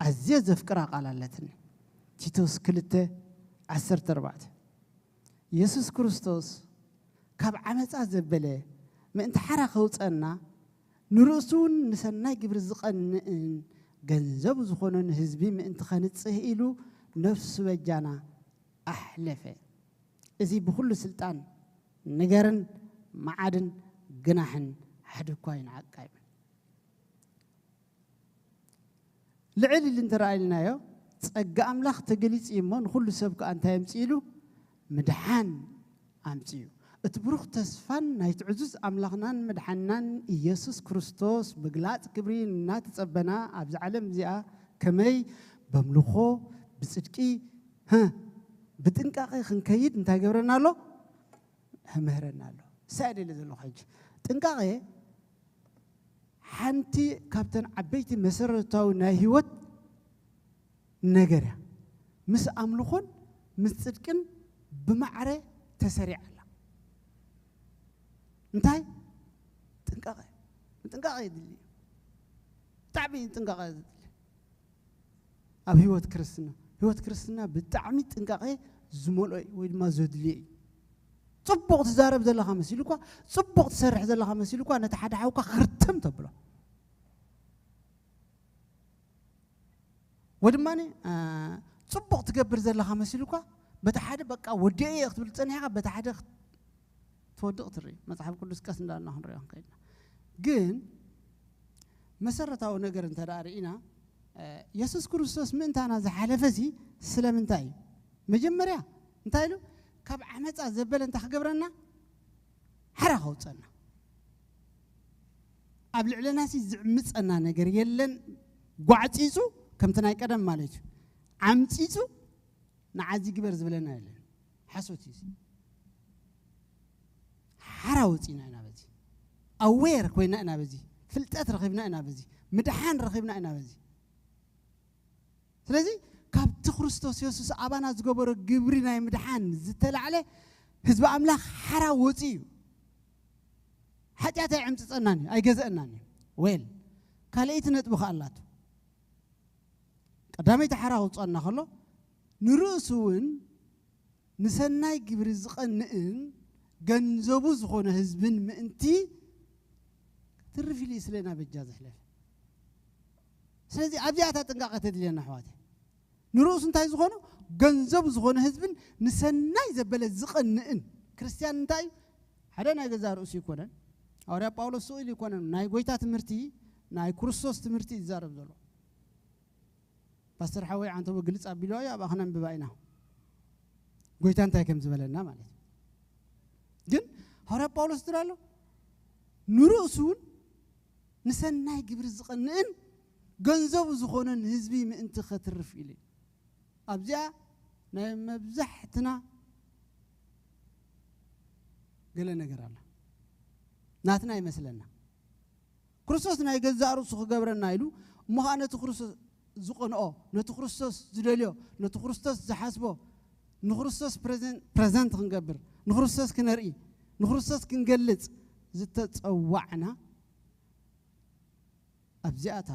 ኣዝየ ዘፍቅራ ቃል ኣለትኒ። ቲቶስ ክልተ ዓሰርተ ኣርባዕተ። የሱስ ክርስቶስ ካብ ዓመጻ ዘበለ ምእንቲ ሓራ ከውጸና ንርእሱ እውን ንሰናይ ግብሪ ዝቐንእን ገንዘቡ ዝኾነን ህዝቢ ምእንቲ ኸንጽህ ኢሉ ነፍሱ በጃና ኣሕለፈ። እዚ ብኹሉ ስልጣን ነገርን መዓድን ግናሕን ሓደ እኳ ይንዓቅ ኣይብል። ልዕል ኢሉ እንተረኣይልናዮ፣ ጸጋ ኣምላኽ ተገሊጹ እዩ እሞ፣ ንኹሉ ሰብ ከኣ እንታይ ኣምጺኡ ኢሉ? ምድሓን ኣምጺኡ። እቲ ብሩኽ ተስፋን ናይቲ ዕዙዝ ኣምላኽናን መድሓንናን ኢየሱስ ክርስቶስ ምግላጽ ክብሪ እናተጸበና፣ ኣብዚ ዓለም እዚኣ ከመይ በምልኾ፣ ብጽድቂ፣ ህ፣ ብጥንቃቐ ክንከይድ እንታይ ገብረና ኣሎ? ህምህረና ኣሎ። እሳ እየ ደለ ዘለኹ ሕጂ። ጥንቃቐ ሓንቲ ካብተን ዓበይቲ መሰረታዊ ናይ ህይወት ነገር እያ። ምስ ኣምልኾን ምስ ጽድቅን ብማዕረ ተሰሪዓ ኣላ። እንታይ? ጥንቃቐ። ጥንቃቐ የድሊ እዩ። ብጣዕሚ ጥንቃቐ የድሊ። ኣብ ህይወት ክርስትና፣ ህይወት ክርስትና ብጣዕሚ ጥንቃቐ ዝመልኦ እዩ ወይ ድማ ዘድልዮ እዩ። ጽቡቕ ትዛረብ ዘለኻ መሲሉ እኳ፣ ጽቡቕ ትሰርሕ ዘለኻ መሲሉ እኳ፣ ነቲ ሓደ ሓውካ ክርትም ተብሎ። ወይ ድማ፣ አ፣ ጽቡቕ ትገብር ዘለኻ መሲሉ እኳ፣ በቲ ሓደ በቃ ወዲኤ እየ ክትብል ጸኒሕካ፣ በቲ ሓደ ክት-፣ ትወድቕ ትርኢ። መጽሓፍ ቅዱስ ቀስ እንዳልና ክንሪኦ ክንከይድ ኢና። ግን መሰረታዊ ነገር እንተ ደኣ ርኢና፣ እ፣ የሱስ ክርስቶስ ምእንታና ዝሓለፈ ሲ ስለምንታይ እዩ? መጀመርያ እንታይ ኢሉ? ካብ ዓመጻ ዘበለ እንታይ ክገብረና? ሓራ ከውጸና። ኣብ ልዕለና ሲ ዝዕምጸና ነገር የለን። ጓዕጺጹ፣ ከምቲ ናይ ቀደም ማለት እዩ። ዓምጺጹ ንዓዚ ግበር ዝብለና የለን። ሓሶት እዩ። ሓራ ወጺና ኢና በዚ። ኣዌር ኮይና ኢና በዚ። ፍልጠት ረኺብና ኢና በዚ። ምድሓን ረኺብና ኢና በዚ። ስለዚ ካብቲ ክርስቶስ የሱስ ኣባና ዝገበሮ ግብሪ ናይ ምድሓን ዝተላዕለ ህዝቢ ኣምላኽ ሓራ ወጺኡ እዩ። ሓጢኣት ኣይዕምጽጸናን እዩ፣ ኣይገዝአናን እዩ። ዌል፣ ካልኣይቲ ነጥቢ ከኣ ኣላቶ። ቀዳመይቲ ሓራ ክውጽኣና ከሎ፣ ንርእሱ እውን ንሰናይ ግብሪ ዝቐንእን ገንዘቡ ዝኾነ ህዝብን ምእንቲ ክትርፍ ኢሉ እዩ ስለና በጃ ዘሕለፈ። ስለዚ ኣብዚኣ እታ ጥንቃቐ ተድልየና ኣሕዋተይ። ንርእሱ እንታይ ዝኾነ? ገንዘቡ ዝኾነ ህዝብን ንሰናይ ዘበለ ዝቐንእን። ክርስትያን እንታይ እዩ? ሓደ ናይ ገዛእ ርእሱ ኣይኮነን። ሃዋርያ ጳውሎስ ስቕ ኢሉ ኣይኮነን ናይ ጎይታ ትምህርቲ፣ ናይ ክርስቶስ ትምህርቲ እዩ ዝዛረብ ዘሎ። ፓስተር ሓወይ ዓንተቦ ግልጽ ኣቢልዋ እዩ፣ ኣብኣ ክነንብባ ኢና። ጎይታ እንታይ ከም ዝበለና ማለት እዩ። ግን ሃዋርያ ጳውሎስ ትብል ኣሎ፣ ንርእሱ እውን ንሰናይ ግብሪ ዝቐንእን ገንዘቡ ዝኾነን ህዝቢ ምእንቲ ኸትርፍ ኢሉ እዩ። ኣብዚኣ ናይ መብዛሕትና ገለ ነገር ኣላ። ናትና ይመስለና። ክርስቶስ ናይ ገዛእ ርእሱ ክገብረና ኢሉ፣ እሞ ኸኣ ነቲ ክርስቶስ ዝቐንኦ፣ ነቲ ክርስቶስ ዝደልዮ፣ ነቲ ክርስቶስ ዝሓስቦ፣ ንክርስቶስ ፕሬዘን-፣ ፕሬዘንት ክንገብር፣ ንክርስቶስ ክነርኢ፣ ንክርስቶስ ክንገልጽ ዝተጸዋዕና፣ ኣብዚኣ እታ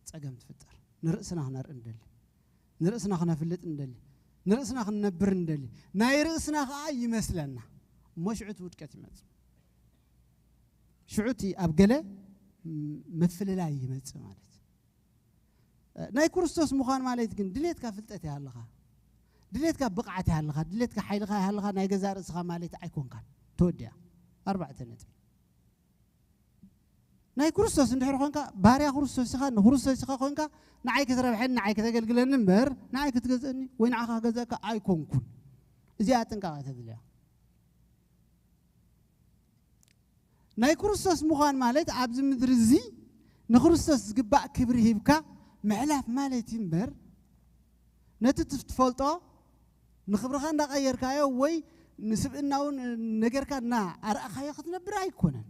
ጸገም ትፍጠር። ንርእስና ክነርኢ እንደሊ፣ ንርእስና ክነፍልጥ እንደሊ፣ ንርእስና ክንነብር እንደሊ፣ ናይ ርእስና ኸኣ ይመስለና። እሞ ሽዑ እቲ ውድቀት ይመጽእ። ሽዑ እቲ ኣብ ገለ ም-፣ ምፍልላይ ይመጽእ ማለት። እ፣ ናይ ክርስቶስ ምዃን ማለት ግን ድሌትካ ፍልጠት ይሃልኻ፣ ድሌትካ ብቕዓት ይሃልኻ፣ ድሌትካ ሓይልኻ ይሃልኻ፣ ናይ ገዛእ ርእስኻ ማለት ኣይኮንካን። ተወዲኣ። ኣርባዕተ ነጥቢ። ናይ ክርስቶስ እንድሕር ኾንካ፣ ባርያ ክርስቶስ ኢኻ፣ ንክርስቶስ ኢኻ ኾንካ፣ ንዓይ ክትረብሐኒ፣ ንዓይ ክተገልግለኒ እምበር፣ ንዓይ ክትገዝእኒ ወይ ንዓኻ ክገዝአካ ኣይኮንኩን። እዚኣ ጥንቃቐ ተድልያ። ናይ ክርስቶስ ምዃን ማለት ኣብዚ ምድሪ እዚ ንክርስቶስ ዝግባእ ክብሪ ሂብካ ምሕላፍ ማለት እዩ እምበር፣ ነቲ ትፍ-፣ ትፈልጦ ንክብርኻ እንዳቐየርካዮ ወይ ንስብእናውን ነገርካ እና ኣርኣኻዮ ክትነብር ኣይኮነን።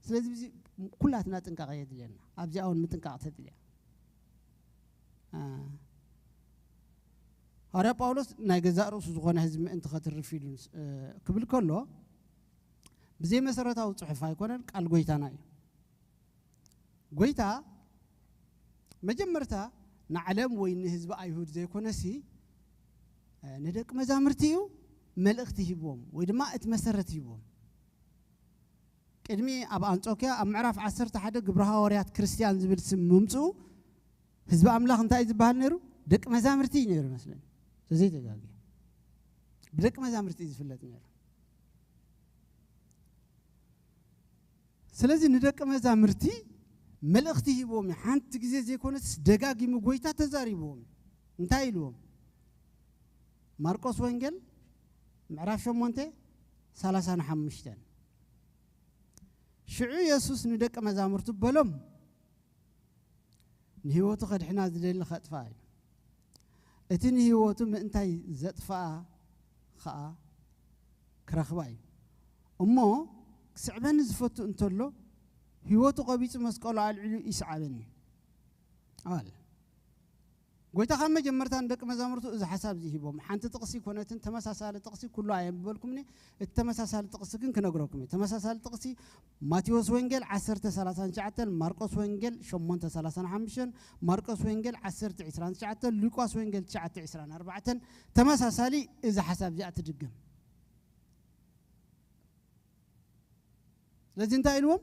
ስለዚ እዚ ኩላትና ጥንቃቐ የድልየና። ኣብዚኣ እውን ምጥንቃቕ ተድልያ። አ፣ ሃዋርያ ጳውሎስ ናይ ገዛእ ርእሱ ዝኾነ ህዝቢ ምእንቲ ኸትርፍ ኢሉ ንስ-፣ እ፣ ክብል ከሎ፣ ብዘይ መሰረታዊ ጽሑፍ ኣይኮነን፣ ቃል ጎይታና እዩ። ጎይታ መጀመርታ ንዓለም ወይ ንህዝቢ ኣይሁድ ዘይኮነሲ፣ እ፣ ንደቂ መዛሙርቲ እዩ መልእኽቲ ሂብዎም፣ ወይ ድማ እቲ መሰረት ሂብዎም። ቅድሚ ኣብ ኣንጾኪያ ኣብ ምዕራፍ ዓሰርተ ሓደ ግብረ ሃዋርያት ክርስቲያን ዝብል ስም ምምጽኡ ህዝቢ ኣምላኽ እንታይ እዩ ዝበሃል ነይሩ? ደቂ መዛምርቲ እዩ ነይሩ መስለኒ። ተዘይተጋግየ ብደቂ መዛምርቲ እዩ ዝፍለጥ ነይሩ። ስለዚ ንደቂ መዛምርቲ መልእኽቲ ሂብዎም እዩ። ሓንቲ ግዜ ዘይኮነስ ደጋጊሙ ጎይታ ተዛሪብዎም እዩ። እንታይ ኢልዎም? ማርቆስ ወንጌል ምዕራፍ ሸሞንተ ሰላሳ ንሓሙሽተ። ሽዑ የሱስ ንደቂ መዛሙርቱ በሎም፣ ንህይወቱ ከድሕና ዝደሊ ከጥፍኣ እዩ። እቲ ንህይወቱ ምእንታይ ዘጥፍኣ ኸኣ ክረኽባ እዩ። እሞ ክስዕበኒ ዝፈቱ እንተሎ ህይወቱ ቀቢጹ መስቀሉ ኣልዒሉ ይስዓበኒ ኣለ። ጎይታ ካብ መጀመርታ ንደቂ መዛሙርቱ እዚ ሓሳብ እዚ ሂቦም። ሓንቲ ጥቕሲ ኮነትን ተመሳሳሊ ጥቕሲ ኩሉ ኣየንብበልኩምን እየ። እቲ ተመሳሳሊ ጥቕሲ ግን ክነግረኩም እየ። ተመሳሳሊ ጥቕሲ ማቴዎስ ወንጌል ዓሰርተ ሰላሳ ትሽዓተ፣ ማርቆስ ወንጌል ሸሞንተ ሰላሳ ሓሙሽተ፣ ማርቆስ ወንጌል ዓሰርተ ዕስራ ትሽዓተ፣ ሉቃስ ወንጌል ትሽዓተ ዕስራ ኣርባዕተ። ተመሳሳሊ እዚ ሓሳብ እዚኣ ትድግም። ስለዚ እንታይ ኢልዎም?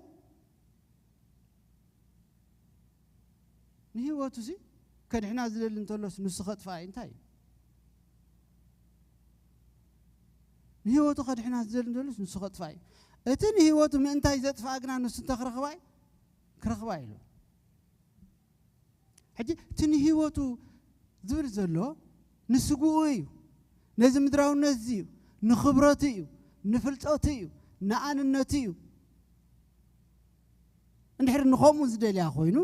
ንህይወቱ ሲ ከድሕና ዝደሊ እንተሎስ ንሱ ከጥፋ እዩ። እንታይ እዩ? ንህይወቱ ከድሕና ዝደሊ እንተሎስ ንሱ ከጥፋ እዩ። እቲ ንህይወቱ ምእንታይ ዘጥፍኣ ግና ንሱ እንተ ክረኽባ እዩ፣ ክረኽባ እዩ ኢልዎም። ሕጂ እቲ ንህይወቱ ዝብል ዘሎ ንስግኡ እዩ፣ ነዚ ምድራውነት እዚ እዩ፣ ንኽብረቱ እዩ፣ ንፍልጠቱ እዩ፣ ንኣንነቱ እዩ። እንድሕር ንኸምኡ ዝደልያ ኮይኑ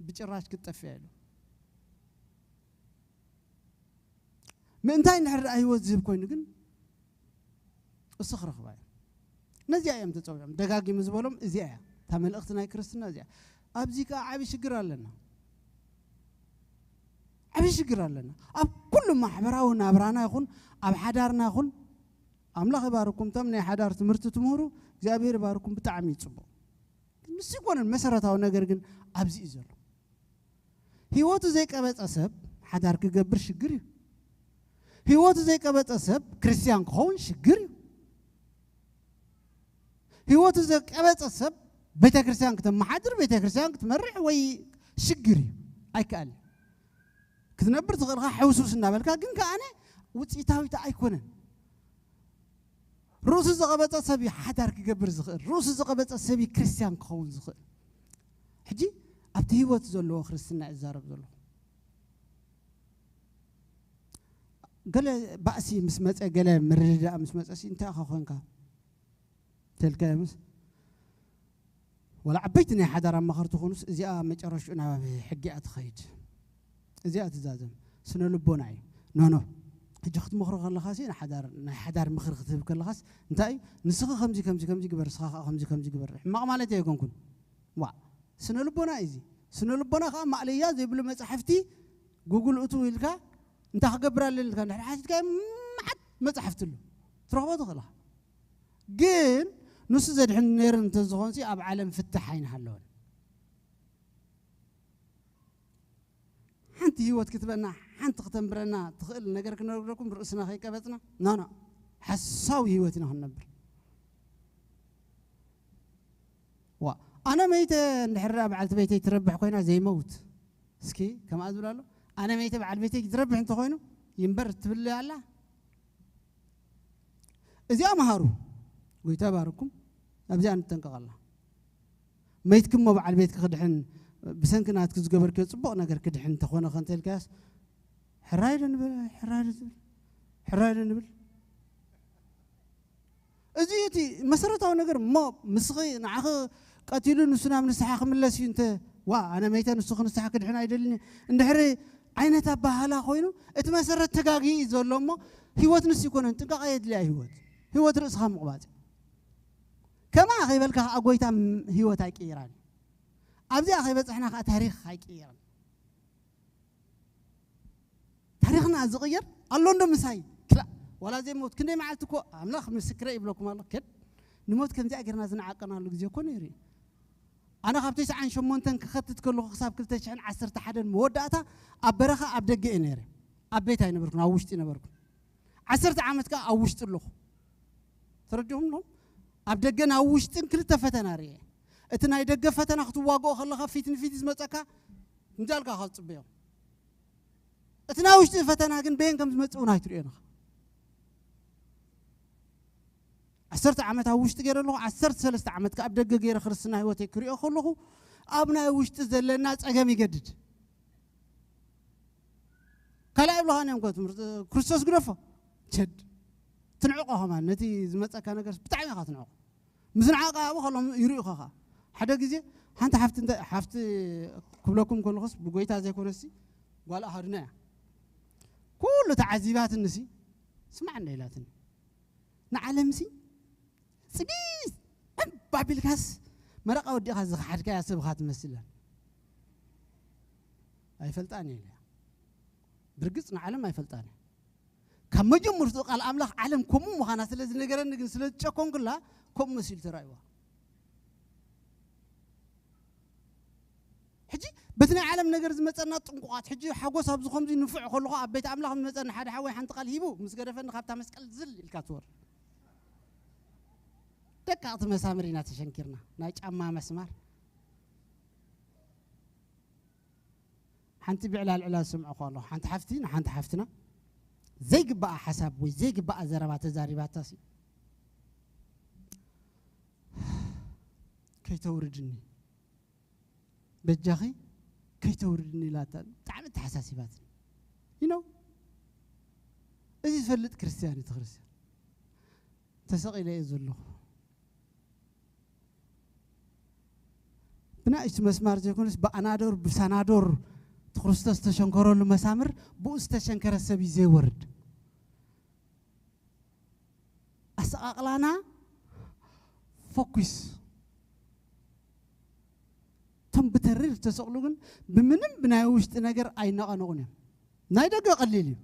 ብጭራሽ ክትጠፍያ ኢሉ። ምእንታይ እንድሕር ደኣ ህይወት ዝህብ ኮይኑ ግን እሱ ክረኽባ እዩ። ነዚኣ እዮም ተጸዊዖም። ደጋጊሙ ዝበሎም እዚኣ እያ። እታ መልእኽቲ ናይ ክርስትና እዚኣ። ኣብዚ ከኣ ዓቢ ሽግር ኣለና። ዓቢ ሽግር ኣለና። ኣብ ኩሉ ማሕበራዊ ናብራና ይኹን ኣብ ሓዳርና ይኹን ኣምላኽ ይባርኩም። እቶም ናይ ሓዳር ትምህርቲ ትምህሩ እግዚኣብሔር ይባርኩም። ብጣዕሚ እዩ ጽቡቕ። ግን ንሱ ይኮነን መሰረታዊ ነገር ግን ኣብዚ እዩ ዘሎ። ህይወቱ ዘይቀበጸ ሰብ ሓዳር ክገብር ሽግር እዩ። ህይወቱ ዘይቀበጸ ሰብ ክርስቲያን ክኸውን ሽግር እዩ። ህይወቱ ዘቀበጸ ሰብ ቤተ ክርስቲያን ክተመሓድር፣ ቤተ ክርስቲያን ክትመርሕ ወይ ሽግር እዩ። ኣይከኣልን። ክትነብር ትኽእልኻ ሕውስውስ እናበልካ ግን ከኣነ ውፅኢታዊት ኣይኮነን። ርእሱ ዝቐበጸ ሰብ እዩ ሓዳር ክገብር ዝኽእል። ርእሱ ዝቐበጸ ሰብ እዩ ክርስቲያን ክኸውን ዝኽእል። ሕጂ ኣብቲ ህይወት ዘለዎ ክርስትና እዛረብ ዘለኹ። ገለ ባእሲ ምስ መጸ፣ ገለ ምርድዳእ ምስ መጸ ሲ እንታይ ኢኻ ኮንካ? ተልካዮምስ ወላ ዓበይቲ ናይ ሓዳር ኣማኸርቲ ኮኑስ እዚኣ መጨረሽኡ ናብ ሕጊ እያ ትኸይድ። እዚኣ ትዛዘም ስነ ልቦና እዩ። ኖ ኖ። ሕጂ ክትመኽሮ ከለኻ ሲ ንሓዳር፣ ናይ ሓዳር ምኽሪ ክትህብ ከለኻስ እንታይ እዩ? ንስኻ ከምዚ ከምዚ ከምዚ ግበር፣ ንስኻ ከዓ ከምዚ ከምዚ ግበር። ሕማቕ ማለት ኣይኮንኩን። ዋ፣ ስነ ልቦና እዩ እዚ። ስነ ልቦና ከዓ ማእለያ ዘይብሉ መጻሕፍቲ ጉግል እቱ ኢልካ እንታይ ክገብር ኣለኒ ኢልካ እንድሕር ሓቲትካ መዓት መጻሕፍቲ ኣሎ። ትረኽቦ ትኽእል ኢኻ። ግን ንሱ ዘድሕን ነይሩ እንተዝኾን ሲ ኣብ ዓለም ፍትሕ ኣይንሃለወን። ሓንቲ ህይወት ክትበና፣ ሓንቲ ክተንብረና ትኽእል ነገር ክነግረኩም ርእስና ከይቀበጽና። ኖ ኖ። ሓሳዊ ህይወት ኢና ክንነብር። ዋ፣ ኣነ መይተ እንድሕር ደኣ በዓልቲ ቤተይ ትረብሕ ኮይና ዘይመውት። እስኪ ከምኣ ዝብል ኣሎ። ኣነ መይተ በዓል ቤተይ ዝረብሕ እንተኾይኑ ይንበር ትብል ኣላ። እዚኣ መሃሩ። ጎይታ ይባርኩም። ኣብዚኣ ንጠንቀቕ ኣላ። መይትኪ እሞ በዓል ቤትኪ ክድሕን ብሰንኪ ናትኪ ዝገበርክዮ ጽቡቕ ነገር ክድሕን እንተኾነ ከ እንተ ኢልካያስ ሕራይ ዶ ንብል፣ ሕራይ ዶ ዝብል፣ ሕራይ ዶ ንብል። እዚ እዩ እቲ መሰረታዊ ነገር እሞ ምስኺ ንዓኺ ቀቲሉ ንሱ ናብ ንስሓ ክምለስ እዩ እንተ ዋ ኣነ መይተ ንሱ ክንስሓ ክድሕን ኣይደልን እየ። እንድሕሪ ዓይነት ኣባህላ ኮይኑ እቲ መሰረት ተጋጊ እዩ ዘሎ እሞ ህይወት ንሱ ይኮነን ጥንቃቐ የድልያ ህይወት። ህይወት ርእስኻ ምቕባጽ እዩ። ከምኣ ከይበልካ ከዓ ጎይታ ም-፣ ህይወት ኣይቅይራን እዩ። ኣብዚኣ ከይበጻሕና ከዓ ታሪኽ ኣይቅይርን። ታሪኽና ዝቕየር ኣሎ እንዶ ምሳይ ክላእ ዋላ ዘይሞት ክንደይ መዓልቲ እኮ ኣምላኽ ምስክረ ይብለኩም ኣሎ። ከድ ንሞት ከምዚኣ ጌርና ዝነዓቀናሉ ግዜ እኮ ነይሩ እዩ። ኣነ ካብ ተስዓን ሸሞንተን ክኸትት ከለኹ ክሳብ ክልተ ሽሕን ዓሰርተ ሓደን መወዳእታ ኣብ በረኻ ኣብ ደገ እየ ነይረ። ኣብ ቤት ኣይነበርኩን፣ ኣብ ውሽጢ ነበርኩ። ዓሰርተ ዓመት ከዓ ኣብ ውሽጢ ኣለኹ። ተረዲኹም ኣለኹም? ኣብ ደገን ኣብ ውሽጥን ክልተ ፈተና ርኤ። እቲ ናይ ደገ ፈተና ክትዋግኦ ከለኻ ፊት ንፊት ዝመፀካ እንጃልካ ካብ ትፅበዮ። እቲ ናይ ውሽጢ ፈተና ግን በየን ከም ዝመፅእ እውን ኣይትርእዮን ኢኻ። ዓሰርተ ዓመት ኣብ ውሽጢ ገይረ ኣለኹ፣ ዓሰርተ ሰለስተ ዓመት ከኣ ኣብ ደገ ገይረ ክርስትና ህይወተይ ክርእዮ ከለኹ ኣብ ናይ ውሽጢ ዘለና ጸገም ይገድድ። ካልኣይ ይብልኻን እዮም እኮ ትምህርቲ ክርስቶስ ግደፎ። ቸድ ትንዕቆ ከማን ነቲ ዝመጸካ ነገር ብጣዕሚ ኢኻ ትንዕቆ። ምስ ንዓቃ ኣብኡ ከሎም ይርእዩኻ ኸኣ። ሓደ ግዜ ሓንቲ ሓፍቲ እንተ ሓፍቲ ክብለኩም ከለኹስ ብጎይታ ዘይኮነሲ ጓል ኣሃዱና እያ። ኩሉ ተዓዚባትንሲ ስማዕ እንደ ኢላትኒ። ንዓለምሲ ጽቢስ እምባ ቢልካስ መረቓ ወዲኻ ዝኸሓድካያ ሰብኻ ትመስል። ኣይፈልጣን እየ ኢለያ። ብርግጽ ንዓለም ኣይፈልጣን እየ። ካብ መጀመርትኡ ቃል ኣምላኽ ዓለም ከምኡ ምዃና ስለ ዝነገረኒ ግን ስለ ዝጨኮንኩላ ከምኡ መሲሉ ተራእይዋ። ሕጂ በቲ ናይ ዓለም ነገር ዝመጸና ጥንቁቓት፣ ሕጂ ሓጎስ ኣብዚ ከምዚ ንፉዕ ከለኹ ኣብ ቤት ኣምላኽ ዝመጸኒ ሓደ ሓወይ ሓንቲ ቃል ሂቡ ምስ ገደፈኒ ካብታ መስቀል ዝል ኢልካ ትወርድ። ደቀቕቲ መሳምር ኢና ተሸንኪርና፣ ናይ ጫማ መስማር። ሓንቲ ብዕላል ዕላል ዝሰምዖ ከሎ ሓንቲ ሓፍቲ ንሓንቲ ሓፍትና ዘይግባኣ ሓሳብ ወይ ዘይግባኣ ዘረባ ተዛሪባታ ሲ ከይተውርድኒ በጃኺ ከይተውርድኒ ኢላታ ብጣዕሚ ተሓሳሲባትኒ። You know እዚ ዝፈልጥ ክርስትያን እቲ ክርስትያን ተሰቒለ እየ ዘለኹ። ብናእሽቱ መስማር ዘይኮነስ ብኣናዶር ብሳናዶር እቲ ክርስቶስ ዝተሸንከረሉ መሳምር ብኡ ዝተሸንከረ ሰብ እዩ ዘይወርድ። ኣሰቓቕላና ፎኩስ። እቶም ብተሪር ዝተሰቕሉ ግን ብምንም ብናይ ውሽጢ ነገር ኣይነቐነቑን እዮም። ናይ ደገ ቀሊል እዩ።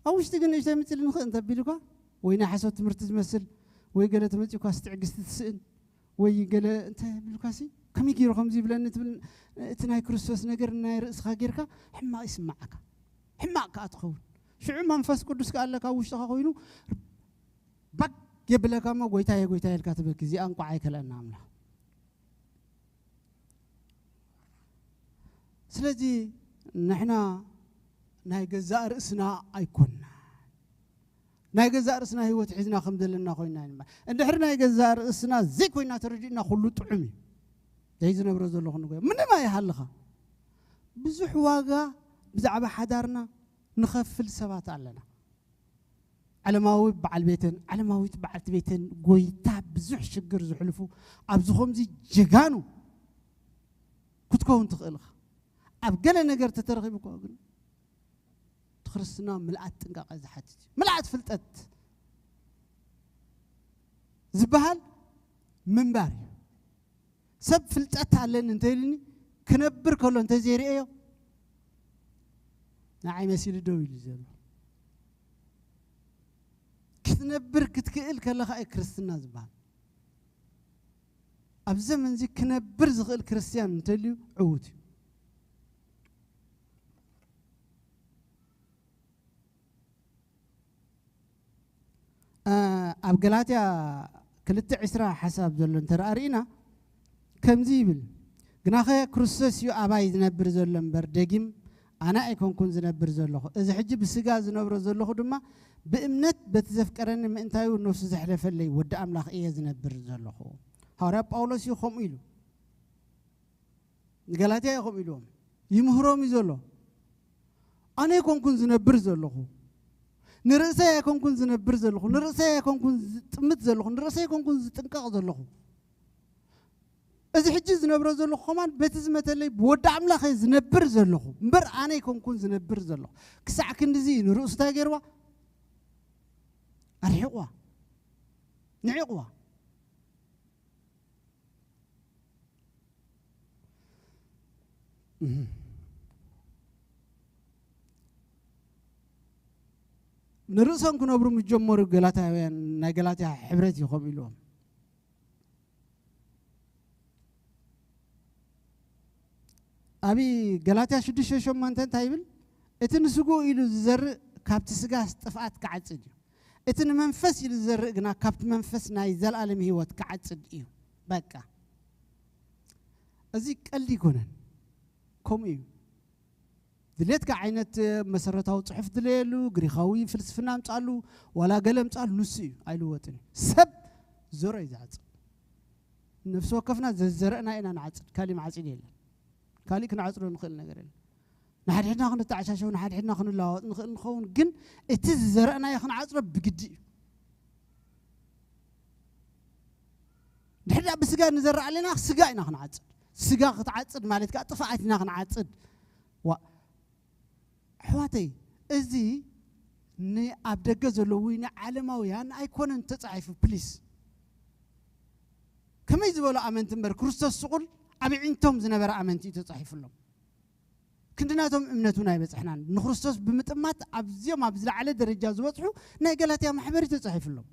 ኣብ ውሽጢ ግን ንእሽተይ ምፅል ንኽእል እንተቢሉካ ወይ ናይ ሓሶት ትምህርቲ ዝመስል ወይ ገለ ተመፂኡካ ትዕግስቲ ትስእን ወይ ገለ እንተ ሚሉካሲ ከመይ ገይሩ ከምዚ ይብለኒ ትብል። እቲ ናይ ክርስቶስ ነገር ናይ ርእስኻ ጌርካ ሕማቕ ይስምዓካ፣ ሕማቕ ከኣ ትኸውን። ሽዑ መንፈስ ቅዱስ ከኣ ኣለካ ኣብ ውሽጥኻ ኮይኑ ባግ የብለካ እሞ ጎይታየ ጎይታየ ኢልካ ትበኪ። እዚኣ እንቋዕ ኣይከልአና ኣምላኽ። ስለዚ ንሕና ናይ ገዛእ ርእስና ኣይኮንና ናይ ገዛእ ርእስና ህይወት ሒዝና ከም ዘለና ኮይና ንባ እንድሕር ናይ ገዛእ ርእስና ዘይኮይና ተረዲእና ኩሉ ጥዑም እዩ። ዘይ ዝነብሮ ዘለኹ ንጎ ምንም ኣይሃልኻ። ብዙሕ ዋጋ ብዛዕባ ሓዳርና ንኸፍል ሰባት ኣለና። ዓለማዊ በዓል ቤተን ዓለማዊት በዓልቲ ቤተን ጎይታ ብዙሕ ሽግር ዝሕልፉ ኣብዚ ከምዚ ጀጋኑ ክትከውን ትኽእል ኢኻ። ኣብ ገለ ነገር ተተረኺቡ እኮ ግን እቲ ክርስትና ምልኣት ጥንቃቐ ዝሓትት እዩ። ምልኣት ፍልጠት ዝበሃል ምንባር እዩ። ሰብ ፍልጠት ኣለኒ እንተኢሉኒ ክነብር ከሎ እንተዘይርእዮ ንዓይ መሲሉ ደው ኢሉ ዘሎ። ክትነብር ክትክእል ከለኻ እዩ ክርስትና ዝበሃል። ኣብ ዘመን እዚ ክነብር ዝኽእል ክርስትያን እንተልዩ ዕዉት እዩ። ኣብ ገላትያ ክልተ ዕስራ ሓሳብ ዘሎ እንተ ርኢና ከምዚ ይብል፣ ግናኸ ክርስቶስ እዩ ኣባይ ዝነብር ዘሎ እምበር ደጊም ኣነ ኣይኮንኩን ዝነብር ዘለኹ፣ እዚ ሕጂ ብስጋ ዝነብሮ ዘለኹ ድማ ብእምነት በቲ ዘፍቀረኒ ምእንታዩ ነፍሱ ዘሕለፈለይ ወዲ ኣምላኽ እየ ዝነብር ዘለኹ። ሃዋርያ ጳውሎስ እዩ ከምኡ ኢሉ። ንገላትያ እዩ ከምኡ ኢልዎም ይምህሮም እዩ ዘሎ። ኣነ ኣይኮንኩን ዝነብር ዘለኹ፣ ንርእሰይ ኣይኮንኩን ዝነብር ዘለኹ፣ ንርእሰይ ኣይኮንኩን ዝጥምት ዘለኹ፣ ንርእሰይ ኣይኮንኩን ዝጥንቀቕ ዘለኹ። እዚ ሕጂ ዝነብሮ ዘለኹ ከማን በቲ ዝመተለይ ብወዲ ኣምላኽ እየ ዝነብር ዘለኹ እምበር ኣነ ኣይኮንኩን ዝነብር ዘለኹ። ክሳዕ ክንድዚ እዩ ንርእሱ እንታይ ገይርዋ? ኣርሒቕዋ፣ ንዒቕዋ። ንርእሶም ክነብሩ ምስ ጀመሩ ገላትያውያን ናይ ገላትያ ሕብረት እዩ ከምኡ ኢልዎም። ኣብ ገላትያ ሽዱሽተ ሸሞንተ እንታይ ይብል? እቲ ንስግኡ ኢሉ ዝዘርእ ካብቲ ስጋስ ጥፍኣት ክዓጽድ እዩ። እቲ ንመንፈስ ኢሉ ዝዘርእ ግና ካብቲ መንፈስ ናይ ዘለኣለም ህይወት ክዓጽድ እዩ። በቃ፣ እዚ ቀልዲ ኣይኮነን። ከምኡ እዩ። ድሌትካ ዓይነት መሰረታዊ ጽሑፍ ድለየሉ፣ ግሪኻዊ ፍልስፍና ኣምጻሉ፣ ዋላ ገለ ኣምጻሉ፣ ንሱ እዩ፣ ኣይልወጥን እዩ። ሰብ ዘርኦ እዩ ዝዓጽድ። ነፍሲ ወከፍና ዘዘረእና ኢና ንዓጽድ፣ ካሊእ መዓጺድ የለን። ካሊእ ክንዓጽዶ ንኽእል ነገር የለን። ንሓድሕድና ክንተዓሻሸው፣ ንሓድሕድና ክንለዋወጥ ንኽእል ንኸውን፣ ግን እቲ ዝዘረእናዮ ክንዓጽዶ ብግዲ እዩ። ድሕዳ ብስጋ ንዘርእ ኣለና፣ ስጋ ኢና ክንዓጽድ። ስጋ ክትዓጽድ ማለት ከዓ ጥፍኣት ኢና ክንዓጽድ። ዋ፣ ኣሕዋተይ፣ እዚ ንኣብ ደገ ዘለዉ ወይ ንዓለማውያን ኣይኮነን ተጻሒፉ፣ ፕሊስ። ከመይ ዝበሉ ኣመንቲ እምበር፣ ክርስቶስ ስቑል ኣብ ዒንቶም ዝነበረ ኣመንቲ እዩ ተጻሒፉሎም። ክንድናቶም እምነት እውን ኣይበጽሕናን። ንክርስቶስ ብምጥማት ኣብዚኦም ኣብ ዝለዓለ ደረጃ ዝበጽሑ ናይ ገላትያ ማሕበር እዩ ተጻሒፉሎም።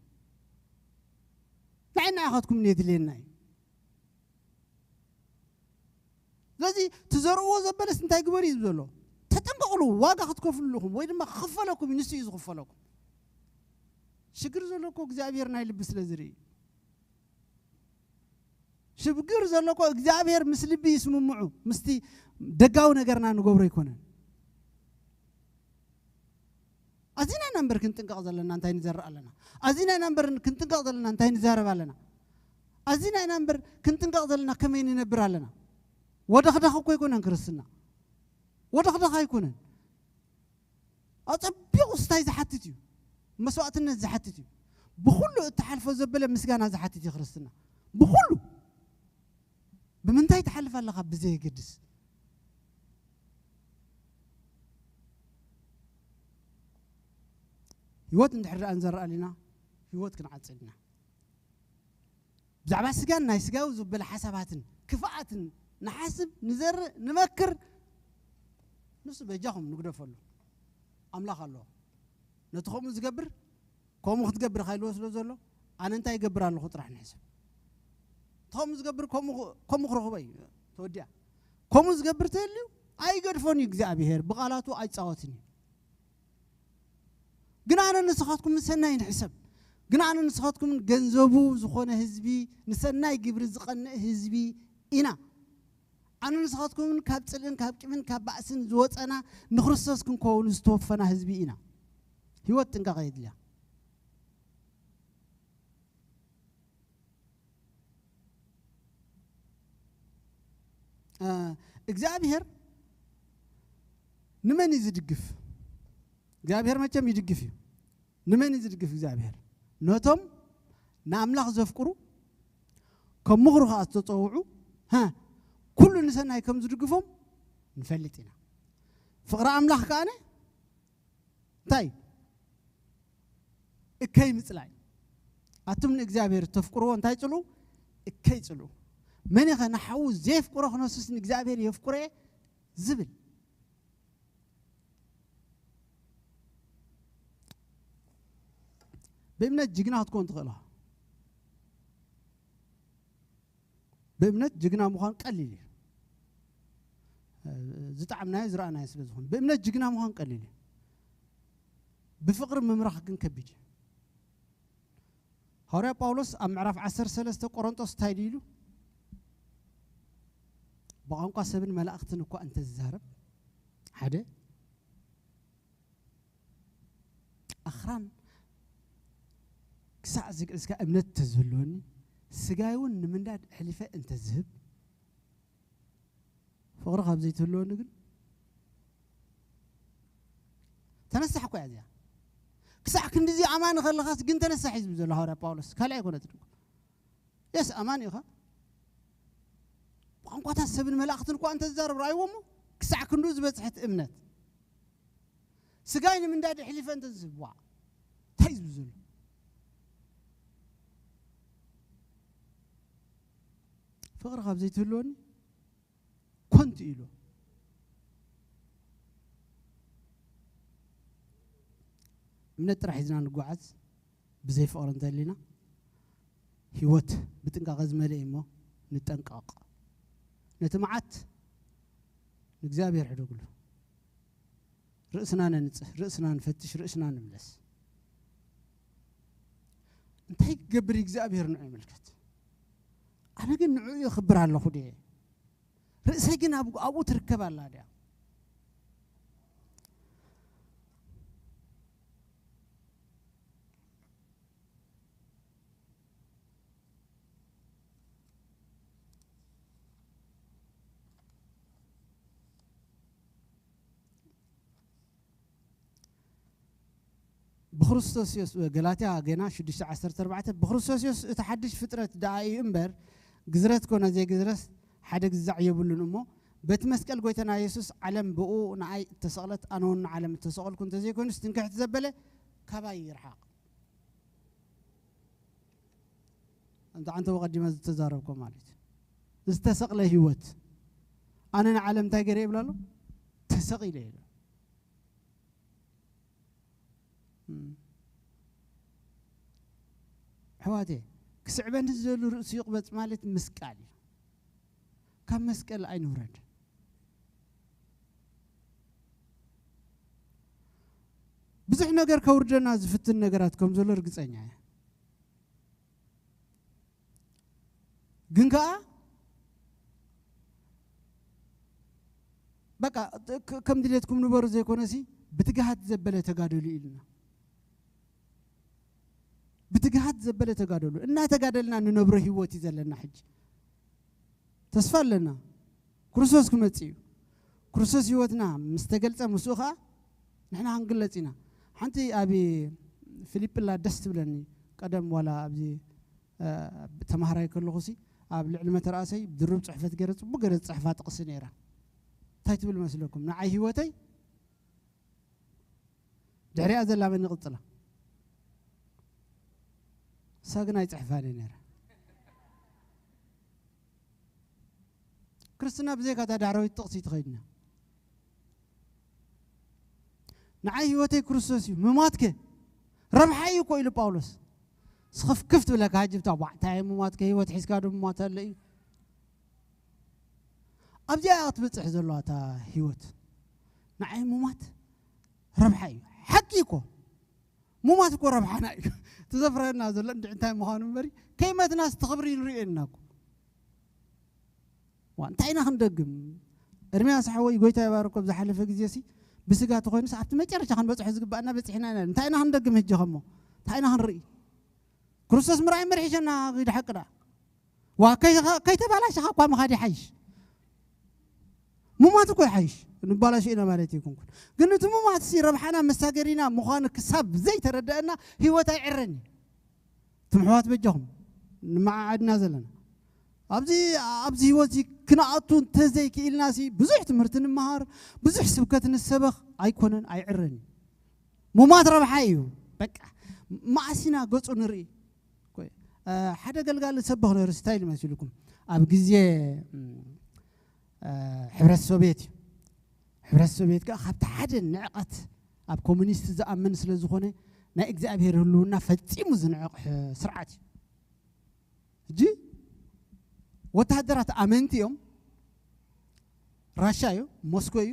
ንዓይ ንዓኻትኩም የድልየና እዩ። ስለዚ ትዘርእዎ ዘበለስ እንታይ ግበሩ እዩ ዘሎ? ተጠንቀቕሉ፣ ዋጋ ክትከፍሉ ኣለኹም ወይ ድማ ክኽፈለኩም እዩ፣ ንሱ እዩ ዝኽፈለኩም። ሽግር ዘሎ እኮ እግዚኣብሔር ናይ ልቢ ስለ ዝርኢ እዩ። ሽግር ዘሎ እኮ እግዚኣብሔር ምስ ልቢ ይስምምዑ፣ ምስቲ ደጋዊ ነገርና ንገብሮ ኣይኮነን። ኣዚና ኢና እምበር ክንጥንቀቕ ዘለና እንታይ ንዘርእ ኣለና። ኣዚና ኢና እምበር ክንጥንቀቕ ዘለና እንታይ ንዛረብ ኣለና። ኣዚና ኢና እምበር ክንጥንቀቕ ዘለና ከመይ ንነብር ኣለና። ወደኽደኽ እኮ ኣይኮነን ክርስትና። ወደኽደኽ ኣይኮነን። ኣጸቢቑ ስታይ ዝሓትት እዩ። መስዋእትነት ዝሓትት እዩ። ብኹሉ እትሓልፎ ዘበለ ምስጋና ዝሓትት እዩ ክርስትና። ብኹሉ። ብምንታይ ትሓልፍ ኣለኻ ብዘየገድስ። ህይወት እንድሕር ደኣ ንዘርእ ኣለና፣ ህይወት ክንዓጽድ ኢና። ብዛዕባ ስጋን ናይ ስጋዊ ዘበለ ሓሳባትን ክፍኣትን ንሓስብ፣ ንዘርእ፣ ንመክር፣ ንሱ በጃኹም ንግደፈሉ። ኣምላኽ ኣለዎ። ነቲ ከምኡ ዝገብር፣ ከምኡ ክትገብር ኢኻ ኢልዎ ስለ ዘሎ፣ ኣነ እንታይ ይገብር ኣለኹ ጥራሕ ንሕሰብ። እቲ ከምኡ ዝገብር፣ ከምኡ፣ ከምኡ ክረኽቦ እዩ። ተወዲኣ። ከምኡ ዝገብር ተልዩ፣ ኣይገድፎን እዩ እግዚኣብሔር፣ ብቓላቱ ኣይጻወትን እዩ። ግን ኣነ ንስኻትኩም ንሰናይ ንሕሰብ። ግን ኣነ ንስኻትኩም ገንዘቡ ዝኾነ ህዝቢ፣ ንሰናይ ግብሪ ዝቐንእ ህዝቢ ኢና። ኣነ ንስኻትኩምን ካብ ጽልእን ካብ ቂምን ካብ ባእስን ዝወጸና ንክርስቶስ ክንከውን ዝተወፈና ህዝቢ ኢና። ህይወት ጥንቃቐ የድልያ። እ፣ እግዚኣብሔር ንመን እዩ ዝድግፍ? እግዚኣብሔር መቸም ይድግፍ እዩ። ንመን እዩ ዝድግፍ እግዚኣብሔር? ነቶም ንኣምላኽ ዘፍቅሩ፣ ከም ምኽሩ ኸዓ ዝተጸውዑ፣ ሃ፣ ኩሉ ንሰናይ ከም ዝድግፎም ንፈልጥ ኢና። ፍቕሪ ኣምላኽ ከኣነ እንታይ እዩ? እከይ ምጽላይ። ኣቱም ንእግዚኣብሔር እተፍቅርዎ እንታይ ጽልኡ? እከይ ጽልኡ። መን ኢኸ ንሓዉ ዘየፍቅሮ ክነሱስ ንእግዚኣብሔር የፍቅሮ እየ ዝብል? ብእምነት ጅግና ክትኮን ትኽእል ኢኻ። ብእምነት ጅግና ምዃን ቀሊል እዩ። ዝጠዓምናዮ ዝረኣናዮ ስለ ዝኾነ። ብእምነት ጅግና ምዃን ቀሊል እዩ። ብፍቕሪ ምምራሕ ግን ከቢድ እዩ። ሃዋርያ ጳውሎስ ኣብ ምዕራፍ ዓሰርተ ሰለስተ ቆሮንጦስ እንታይ ድዩ ኢሉ? ብቋንቋ ሰብን መላእኽትን እኳ እንተዝዛረብ፣ ሓደ ኣኽራን ክሳዕ ዝግዕዝካ እምነት እንተዝህልወኒ፣ ስጋይ እውን ንምንዳድ ኣሕሊፈ እንተዝህብ፣ ፍቕሪ ካብ ዘይትህልወኒ ግን ተነሳሕ እኮ እያ እዚኣ። ክሳዕ ክንድዚ ኣማኒ ከለኻስ ግን ተነሳሕ እዩ ዝብል ዘሎ ሃዋርያ ጳውሎስ። ካልእ ኣይኮነትን እኮ። የስ፣ ኣማኒ ኢኻ። ብቋንቋታት ሰብን መላእኽትን እኳ እንተዝዛረብ ረኣይዎ እሞ፣ ክሳዕ ክንዱ ዝበጽሐት እምነት። ስጋይ ንምንዳድ ኣሕሊፈ እንተዝህብ፣ ዋዕ፣ እንታይ እዩ ዝብል ዘሎ? ፍቕሪ ካብ ዘይትህልወኒ ኮንቱ ኢሉ። እምነት ጥራሕ ሒዝና ንጓዓዝ፣ ብዘይ ፍቕሪ እንተሊና፣ ህይወት ብጥንቃቐ ዝመልአ እዩ እሞ ንጠንቀቕ። ነቲ መዓት ንእግዚኣብሔር ሕደግሉ። ርእስና ነንጽህ፣ ርእስና ንፈትሽ፣ ርእስና ንምለስ። እንታይ ክገብር እግዚኣብሔር ንዑ ይምልከት። ኣነ ግን ንዑ የኽብር ኣለኹ ድየ? ርእሰይ ግን ኣብ ኣብኡ ትርከብ ኣላ ድያ? ብክርስቶስ የሱስ ገላትያ ገና ሽዱሽተ ዓሰርተ ኣርባዕተ ብክርስቶስ የሱስ እቲ ሓድሽ ፍጥረት ደኣ እዩ እምበር ግዝረት ኮነ ዘይግዝረት ሓደ ግዛዕ የብሉን እሞ በቲ መስቀል ጎይታና የሱስ ዓለም ብኡ ንኣይ እተሰቕለት ኣነ እውን ንዓለም እተሰቐልኩ እንተዘይኮይኑስ ትንክሕቲ ዘበለ ካባይ ይርሓቕ። እንተ ዓንተ ወቐዲመ ዝተዛረብኮ ማለት እዩ። ዝተሰቕለ ህይወት ኣነ ንዓለም እንታይ ገይረ ይብላ ኣሎ? ተሰቒለ ይብላ። ኣሕዋተይ ክስዕበኒ ዝደሊ ርእሱ ይቕበጽ ማለት ምስቃል እዩ። ካብ መስቀል ኣይንውረድ። ብዙሕ ነገር ከውርደና ዝፍትን ነገራት ከም ዘሎ ርግጸኛ እየ። ግን ከኣ በቃ ከም ድሌትኩም ንበሩ ዘይኮነሲ ብትግሃት ዘበለ ተጋደሉ ኢልና ብትግሃት ዘበለ ተጋደሉ እናተጋደልና ንነብሮ ህይወት እዩ ዘለና። ሕጂ ተስፋ ኣለና። ክርስቶስ ክመጽእ እዩ። ክርስቶስ ህይወትና ምስ ተገልጸ ምስኡ ኸዓ ንሕና ክንግለጽ ኢና። ሓንቲ ኣብ ፊሊፕላ ደስ ትብለኒ። ቀደም ዋላ ኣብዚ ተማሃራይ ከለኹሲ ኣብ ልዕሊ መተርኣሰይ ድሩብ ጽሕፈት ገይረ ጽቡቅ ገይረ ዝጽሕፋ ጥቕሲ ነይራ። እንታይ ትብል መስለኩም? ንዓይ ህይወተይ ድሕሪኣ ዘላ መን ይቕጽላ? እሳ ግን ኣይጽሕፋን እየ ነይረ። ክርስትና ብዘይካ እታ ዳሕረዊት ጥቕሲ ትኸይድና። ንዓይ ህይወተይ ክርስቶስ እዩ፣ ምማትከ ረብሓ እዩ እኮ ኢሉ ጳውሎስ። ስኽፍክፍ ትብለካ ሕጂ ብታ ባዕታይ ምማትከ ህይወት ሒዝካ ዶ ምማት ኣለ እዩ። ኣብዚኣ ክትብጽሕ ዘለዋ እታ ህይወት ንዓይ ምማት ረብሓ እዩ። ሓቂ እኮ ምማት እኮ ረብሓና እዩ። ትዘፍረና ዘሎ እንዲ እንታይ ምዃኑ እምበሪ ከይመትናስ ትኽብሪ ንርእየና እኮ። ዋ እንታይ ኢና ክንደግም? ኤርምያስ ሓወይ ጎይታ ይባርኮ ኣብ ዝሓለፈ ግዜ ሲ ብስጋ ተኾይኑስ ኣብቲ መጨረሻ ክንበጽሖ ዝግባኣና በጺሕና ኢና። እንታይ ኢና ክንደግም ህጂ ከሞ እንታይ ኢና ክንርኢ? ክርስቶስ ምርኣይ መርሒሸና ግዲ ሓቂ ደኣ ዋ ከይተባላሸኻ እኳ ምኻድ ይሓይሽ። ሙማት እኮ ይሓይሽ። ንባላሾ ኢና ማለት ኣይኮንኩን። ግን እቲ ሙማት ሲ ረብሓና መሳገሪና ምዃኑ ክሳብ ዘይተረደአና ህይወት ኣይዕረን እዩ። ትምሕዋት በጃኹም ንመዓዓድና ዘለና ኣብዚ ኣብዚ ህይወት እዚ ክንኣቱ እንተዘይክኢልና ሲ ብዙሕ ትምህርቲ ንምሃር ብዙሕ ስብከት ንሰበኽ ኣይኮነን ኣይዕረን እዩ። ሙማት ረብሓ እዩ። በቃ ማእሲና ገጹ ንርኢ። ሓደ ገልጋሊ ሰብኽ ነሩ ስታይ ኢሉ መሲልኩም ኣብ ግዜ ሕብረት ሶቪየት እዩ። ሕብረት ሶቪየት ከዓ ካብቲ ሓደ ንዕቐት ኣብ ኮሙኒስት ዝኣምን ስለ ዝኾነ ናይ እግዚኣብሔር ህልውና ፈጺሙ ዝንዕቕ ስርዓት እዩ። ሕጂ ወታደራት ኣመንቲ እዮም። ራሻ እዩ፣ ሞስኮ እዩ።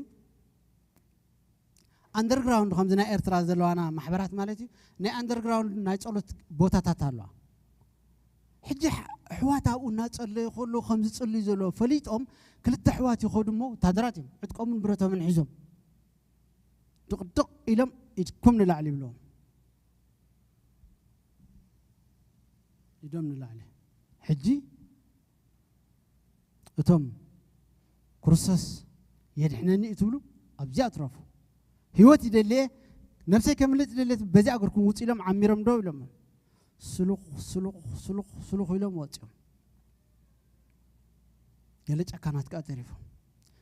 ኣንደርግራውንድ ከምዚ ናይ ኤርትራ ዘለዋና ማሕበራት ማለት እዩ። ናይ ኣንደርግራውንድ ናይ ጸሎት ቦታታት ኣለዋ። ሕጂ ኣሕዋት ኣብኡ እናጸለዩ ከሎ ከምዚ ጽልዩ ዘሎ ፈሊጦም ክልተ ኣሕዋት ይኸዱ እሞ ወታደራት እዮም ዕጥቀሙን ብረቶምን ሒዞም ድቕድቕ ኢሎም ኢድኩም ንላዕሊ ይብለዎም። ኢዶም ንላዕሊ። ሕጂ እቶም ክርስቶስ የድሕነኒ እትብሉ ኣብዚኣ ትረፉ። ህይወት ይደልየ ነብሰይ ከምልጥ ይደልየ በዚኣ እግርኩም ውፅ ኢሎም ዓሚሮም ደው ኢሎም ስሉኽ ስሉኽ ስሉኽ ስሉኽ ኢሎም ወፂኦም። ገለ ጨካናት ከዓ ተሪፎም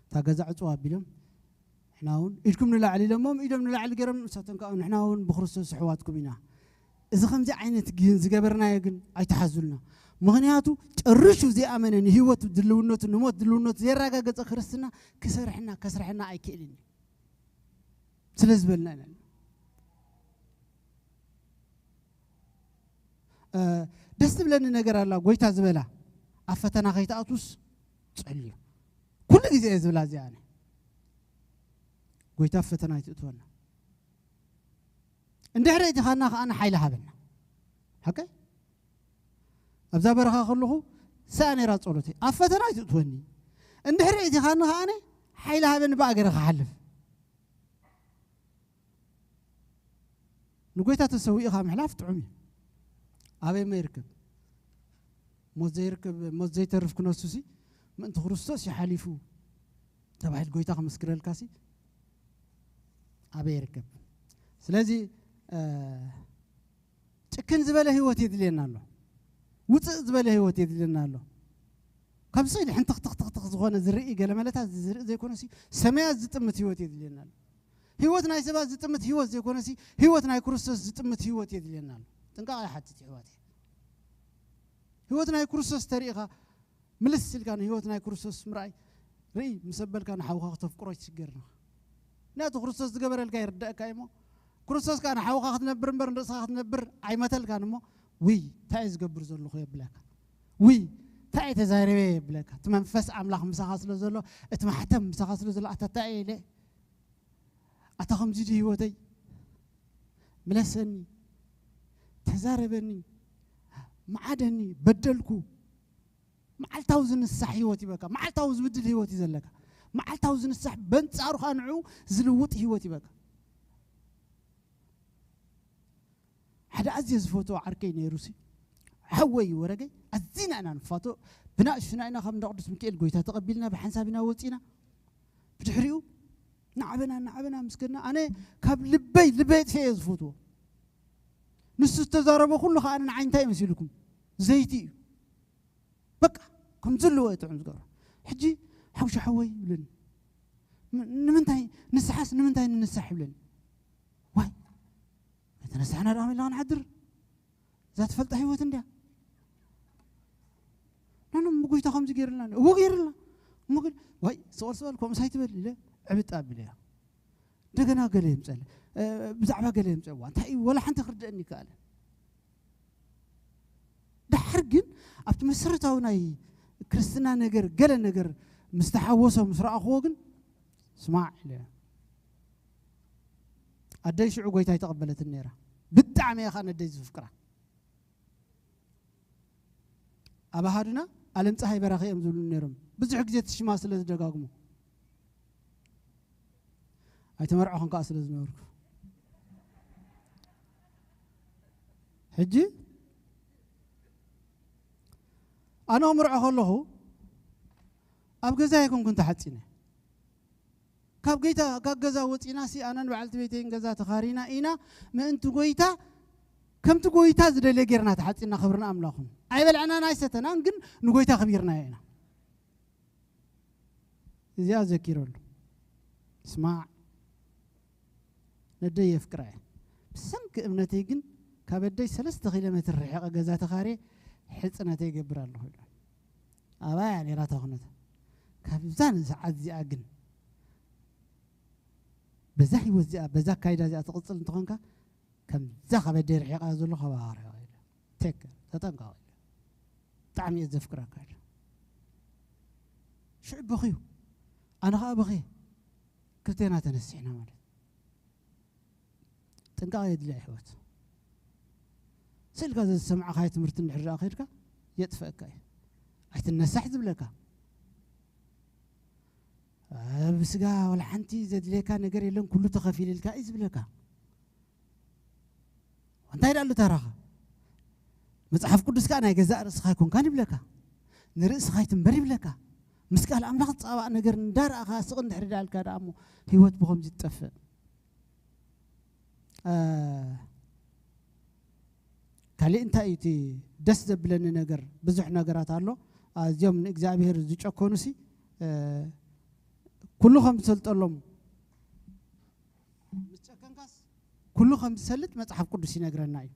እታ ገዛ ዕፅዋ ኣቢሎም ንሕና እውን ኢድኩም ንላዕሊ ኢሎሞም ኢዶም ንላዕሊ ገይሮም ንሳቶም ከዓ ንሕና እውን ብክርስቶስ ኣሕዋትኩም ኢና። እዚ ከምዚ ዓይነት ግን ዝገበርናዮ ግን ኣይትሓዙልና። ምክንያቱ ጨርሹ ዘይኣመነ ንህይወት ድልውነቱ ንሞት ድልውነቱ ዘየረጋገፀ ክርስትና ክሰርሕና ከስርሐና ኣይክእልን እዩ። ስለ ዝበልና ኢና። ደስ ትብለኒ ነገር ኣላ ጎይታ ዝበላ ኣብ ፈተና ከይትኣቱስ ጸልዩ። ኩሉ ግዜ እየ ዝብላ እዚኣ ኣነ። ጎይታ ኣብ ፈተና ኣይትእትወና። እንድሕሪ እቲኻና ከኣ ሓይሊ ሃበና። ሓቀይ? ኣብዛ በረኻ ከለኹ ሰኣ ነይራ ጸሎተይ። ኣብ ፈተና ኣይትእትወኒ። እንድሕሪ እቲ ኻኒ ከኣነ ሓይሊ ሃበኒ ብኣገረ ክሓልፍ። ንጎይታ ተሰዊእኻ ምሕላፍ ጥዑም እዩ። ኣበይ መ ይርከብ? ሞት ዘይርከብ፣ ሞት ዘይተርፍ ክነሱሲ ምእንቲ ክርስቶስ ይሓሊፉ ተባሂል ጎይታ ክምስክረልካሲ ኣበይ ይርከብ? ስለዚ እ፣ ጭክን ዝበለ ህይወት የድልየና ኣሎ። ውፅእ ዝበለ ህይወት የድልየና ኣሎ። ካብ ስኢል ሕንትኽትኽትኽትኽ ዝኾነ ዝርኢ ገለመለታት ዝርኢ ዘይኮነሲ ሰማያት ዝጥምት ህይወት የድልየና ኣሎ። ህይወት ናይ ሰባት ዝጥምት ህይወት ዘይኮነሲ ህይወት ናይ ክርስቶስ ዝጥምት ህይወት የድልየና ኣሎ። ጥንቃቐ ይሓትት ይሕዋት። ህይወት ናይ ክርስቶስ ተሪኢኻ ምልስ ኢልካ ንህይወት ናይ ክርስቶስ ምርኣይ ርኢ ምስ ኣበልካ ንሓውኻ ክተፍቅሮ ይትሽገርና። ምክንያቱ ክርስቶስ ዝገበረልካ ይርደእካ እዩሞ ክርስቶስ ከዓ ንሓውኻ ክትነብር እምበር ንርእስኻ ክትነብር ኣይመተልካን እሞ ውይ እንታይ እየ ዝገብር ዘለኹ የብለካ። ውይ እንታይ እየ ተዛረበ የብለካ። እቲ መንፈስ ኣምላኽ ምሳኻ ስለ ዘሎ እቲ ማሕተም ምሳኻ ስለ ዘሎ ኣታ እንታይ እየ ኢለ ኣታ ከምዚ ድዩ ህይወተይ? ምለሰኒ፣ ተዛረበኒ፣ መዓደኒ፣ በደልኩ። መዓልታዊ ዝንሳሕ ህይወት ይበካ። መዓልታዊ ዝብድል ህይወት እዩ ዘለካ። መዓልታዊ ዝንሳሕ በንጻሩ ከዓ ንዕኡ ዝልውጥ ህይወት ይበካ። ሓደ ኣዝየ ዝፈትዎ ዓርከይ ነይሩ ሲ ሓወይ ወረገይ ኣዚና ኢና ንፋቶ። ብናእሽቱና ኢና ካብ እንዳ ቅዱስ ሚካኤል ጎይታ ተቐቢልና ብሓንሳብ ኢና ወፂና። ብድሕሪኡ ናዕበና ናዕበና ምስ ከድና ኣነ ካብ ልበይ ልበይ ጥፌ እየ ዝፈትዎ። ንሱ ዝተዛረቦ ኩሉ ከዓ ንዓይ እንታይ መሲልኩም ዘይቲ እዩ። በቃ ከም ዘለዎ እየ ጥዑም ዝገብሮ። ሕጂ ሓውሻ ሓወይ ይብለኒ። ም- ንምንታይ ንስሓስ ንምንታይ ንንሳሕ ይብለኒ። ዋይ ኣይተነሳሕና ደኣ ኢልና ክንሓድር እዛ ትፈልጣ ህይወት እንድያ። ናኖም ብጎይታ ከምዚ ገይርልና እዎ ገይርልና እሞ ግን ዋይ ስቐል ስቐል ከምኡስ ኣይትበል ኢለ ዕብጥ ኣቢለ እያ። እንደገና ገለ የምፀለ ብዛዕባ ገለ የምፀ እዋ እንታይ እዩ ወላ ሓንቲ ክርድአኒ ይከኣለ። ድሓር ግን ኣብቲ መሰረታዊ ናይ ክርስትና ነገር ገለ ነገር ምስ ተሓወሶ ምስ ረኣኽዎ ግን ስማዕ ኢለ ኣደይ ሽዑ ጎይታ ኣይተቐበለትን ነይራ። ብጣዕሚ እያ ከዓ ነደይ ዝፍቅራ። ኣብ ኣሃዱና ኣለም ፀሃይ በራኺ እዮም ዝብሉ ነይሮም። ብዙሕ ግዜ ትሽማ ስለ ዝደጋግሙ ኣይተመርዖኹን ከዓ ስለ ዝነበርኩ ሕጂ ኣነ ክምርዖ ከለኹ ኣብ ገዛ ኣይኮንኩን ተሓፂነ። ካብ ገይታ ካብ ገዛ ወፂና ሲ ኣነን በዓልቲ ቤተይን ገዛ ተኻሪና ኢና ምእንቲ ጎይታ ከምቲ ጎይታ ዝደልየ ጌርና ተሓፂና ክብርና ኣምላኹን ኣይበልዕናን ኣይሰተናን ግን ንጎይታ ክቢርናዮ ኢና። እዚኣ ዘኪረሉ ስማዕ ነደይ የፍቅራ እየ። ብሰንኪ እምነተይ ግን ካብ ኣደይ ሰለስተ ኪሎ ሜትር ርሒቐ ገዛ ተኻርየ ሕፅነተይ ይገብር ኣለኹ ኢሉ ኣባያ ነይራ እታ ኩነታ። ካብዛ ንሰዓት እዚኣ ግን በዛ ህይወት እዚኣ በዛ ኣካይዳ እዚኣ ትቕፅል እንተኾንካ ከምዛ ካብ ኣደይ ርሒቓ ዘሎ ካብ ኣኻ ርሒቓ ኢሉ ቴክ ተጠንቀቕ ኢሉ ብጣዕሚ እየ ዘፍቅረካ ኢሉ ሽዑ በኽዩ ኣነ ከዓ በኽየ ክልቴና ተነሲሕና ማለት ጥንቃቐ የድልያ ይሕወት ስእልካ ዘዝሰማዕኻዮ ትምህርቲ እንድሕር ደኣ ከድካ የጥፈእካ እዩ ኣይትነሳሕ ዝብለካ ብስጋ ወላ ሓንቲ ዘድልየካ ነገር የለን ኩሉ ተኸፊልልካ እዩ ዝብለካ እንታይ ዳሉ ተራኻ መጽሓፍ ቅዱስ ከዓ ናይ ገዛእ ርእስኻ ኣይኮንካን ይብለካ ንርእስኻ ኣይትንበር ይብለካ ምስ ቃል ኣምላኽ ዝፃባእ ነገር እንዳረኣኻ ስቕ እንድሕር ዳልካ ደኣ እሞ ህይወት ብኸምዚ ትጠፍእ ካሊእ እንታይ እዩ እቲ ደስ ዘብለኒ ነገር ብዙሕ ነገራት ኣሎ ኣዝዮም ንእግዚኣብሔር ዝጨከኑ ሲ ኩሉ ከም ዝሰልጠሎም ምስ ጨከንካስ ኩሉ ከም ዝሰልጥ መፅሓፍ ቅዱስ ይነግረና እዩ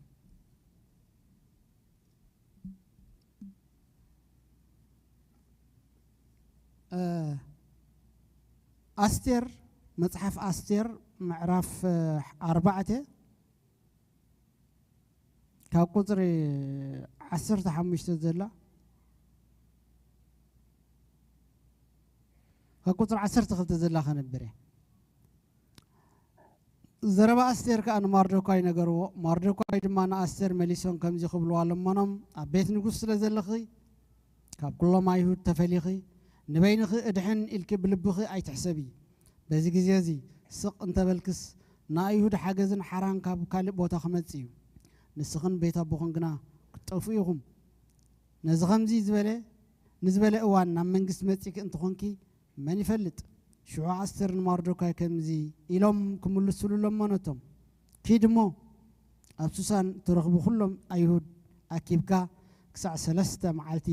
ኣስቴር መፅሓፍ ኣስቴር ምዕራፍ ኣርባዕተ ካብ ቁፅሪ ዓሰርተ ሓሙሽተ ዘላ ካብ ቁፅሪ ዓሰርተ ክልተ ዘላ ከነብር እየ ዘረባ ኣስቴር ከኣ ንማርዶካይ ነገርዎ። ማርዶካይ ድማ ንኣስቴር መሊሶም ከምዚ ክብልዋ ለመኖም፣ ኣብ ቤት ንጉስ ስለ ዘለኺ፣ ካብ ኩሎም ኣይሁድ ተፈሊኺ፣ ንበይንኺ እድሕን ኢልኪ ብልብኺ ኣይትሕሰቢ። በዚ ግዜ እዚ ስቕ እንተበልክስ፣ ንኣይሁድ ሓገዝን ሓራን ካብ ካልእ ቦታ ክመጽእ እዩ። ንስኽን ቤት ኣቦኽን ግና ክትጠፍኡ ኢኹም። ነዚ ከምዚ ዝበለ፣ ንዝበለ እዋን ናብ መንግስቲ መጺእኪ እንተኾንኪ፣ መን ይፈልጥ? ሽዑ ኣስቴር ንማርዶካይ ከምዚ ኢሎም ክምልስሉ ለመነቶም፣ ኪድ እሞ ኣብ ሱሳን እትረኽቡ ኩሎም ኣይሁድ ኣኪብካ ክሳዕ ሰለስተ መዓልቲ፣